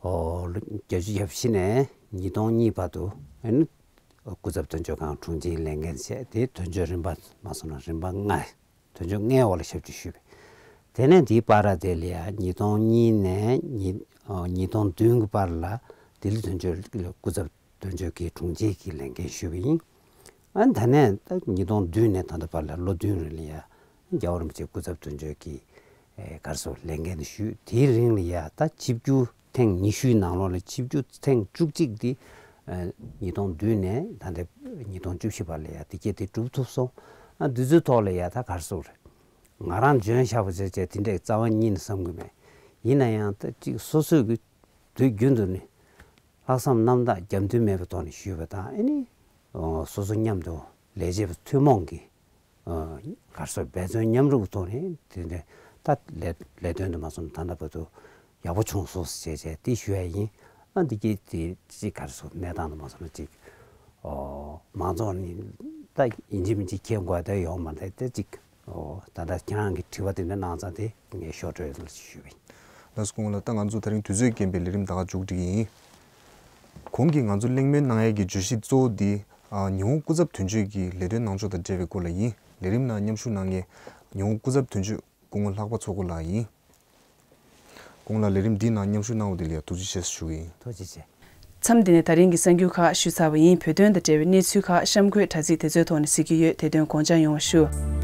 ཨོ་ལོ་བརྒྱད་ཅུ་གྱ་བཞི་ནས་ཉིས་སྟོང་གཉིས་བར་དུ་ཨ་ནི་སྐུ་ཚབ་དོན་གཅོད་ཁང་དྲུང་ཆེའི་ལས་འགན་བྱས། དེ་དོན་གཅོད་རིམ་པ་མ་སོང་ན་རིམ་པ་ལྔ། དོན་གཅོད་ལྔའི་འོག་ལ་ཞབས་ཕྱི་ཞུས་པས། དེ་ནས་འདིའི་བར་དེ་ལ་ཡ་ཉིས་སྟོང་གཉིས་ནས་ཉིས་ཨ་ཉིས་སྟོང་བདུན་གྱི་བར་ལ་ལྡི་ལི་དོན་གཅོད་སྐུ་ཚབ་དོན་གཅོད་ཀྱི་དྲུང་ཆེ་གི་ལས་འགན་ཞུས་པ་ཡིན། ཨ་ནི་ད་ནས་ད་ཉིས་སྟོང་བདུན་ནས་ད་ལྟ་བར་ལ་ལོ་བདུན་རིང་ལ་ཡ་རྒྱལ་བ་རིན་པོ་ཆེ་སྐུ་ཚབ་དོན་གཅོད་ཀྱི་ཨེ་ག་རེ་ཟེར་ལས་འགན་དེ་ཞུས། དེའི་རིང་ལ་ཡ་ད་ཆིབས་བསྒྱུར་ཐེངས་ཉི་ཤུའི་ནང་ལོགས་ལ་ཆིབས་བསྒྱུར་ཐེངས་བཅུ་གཅིག་དེ་ཨ་ཉིས་སྟོང་བདུན་ནས་ད་ལྟ་ཉིས་སྟོང་བཅུ་བཞི་བར་ལ་ཡ་དེ་སྐད་དེ་གྲུབ་ཐུབ་སོང་། ཨ་འདི་ཚོའི་ཐོག་ལ་ཡ་ད་ག་རེ་ཟེར། ང་རང་འཇོན་ཤག་པ་བྱས་བྱས་དེ་འདྲའི་རྩ་བ་ཉིད་ནས་བསམ་གྱི་མེད། ཡིན་ན་ཡང་ད་ཅིག་སོ་སོས་ཀྱི་དུས་རྒྱུན་དུ་ནི་ལྷག་བསམ་རྣམ་དག་རྒྱབ་མདུན་མེད་པའི་ཐོག་ནས་ཞུས་པ་དང་ཨ་ནི་ཨོ་སོ་སོ་མཉམ་དུ་ལས་བྱེད་པ་ཐུན་མོང་གི་ཨོ་ག་རེ་ཟེར་འབད་བརྩོན་མཉམ་རུབ་ཐོག་ནས་དེ་འདྲའི་ད་ལས་ལས་དོན་དུ་མ་སོང་ད་ལྟ་བར་དུ་ཡག་པོ་བྱུང་སོང་ཟེར་བྱས་བྱས་དེ་ཞུ་ཡ་ཡིན། ཨ་འདི་གྱིས་དེ་ཅིག་ག་རེ་ཟེར་གནས་སྟངས་དུ་མ་སོང་ན་ཅིག་ཨོ་མང་ཚོགས་ནི་ད་ཡིན་གཅིག་མིན་གཅིག་མཁྱེན་དགོས་དེ་ཡོང་མ་རེད་དེ་ཅིག་ཨོ་ད་ལྟ་ཁྱེད་རང་གིས་དྲི་བ་དེ་འདྲ་གནང་ཙང་དེ་ངས་ཞོར་འཕྲོས་ལ་ཞུས་པ་ཡིན། ལགས་སོ། སྐུ་ངོ་ལགས། ད་ང་ཚོ་དེ་རིང་དུས་ཚོད་རྐྱེན་པས་ལས་རིམ་ད་ག་མཇུག་སྒྲིལ་གྱི་ཡིན། གོང་གི་ང་ཚོ་གླེང་མོལ་གནང་ཡས་ཀྱི་བརྗོད་གཞི་གཙོ་བོ་འདི་ཨ་ཉི་ཧོང་སྐུ་ཚབ་དོན་གཅོད་ཀྱི་ལས་དོན་གནང་ཕྱོགས་དང་འབྲེལ་བའི་སྐོར་ལ་ཡིན། ལས་རིམ་ནང་མཉམ་ཞུགས་གནང་མཁན་ཉི་ཧོང་སྐུ་ཚབ་དོན་གཅོད་སྐུ་ངོ་ལྷག་པ་མཚོ་སྐོར་ལགས་ཡིན། སྐུ་ངོ་ལགས། ལས་རིམ་འདིའི་ནང་མཉམ་ཞུགས་གནང་བ་དེ་ལ་ཡང་ཐུགས་རྗེ་ཆེ་ཞུ་གི་ཡིན། ཐུགས་རྗེ་ཆེ། མཚམས་འདི་ནས་ད་རིང་གི་གསར་འགྱུར་ཁག་ཞུས་ཚར་བ་ཡིན། བོད་དོན་དང་འབྲེལ་བའི་གནས་ཚུལ་ཁག་གཤམ་འཁོད་དྲ་ཚིགས་དེ་ཚོའི་ཐོག་ནས་གཟིགས་ཀྱི་ཡོད། དེ་དོན་དགོངས་འཇགས་ཡོང་བ་ཞུ།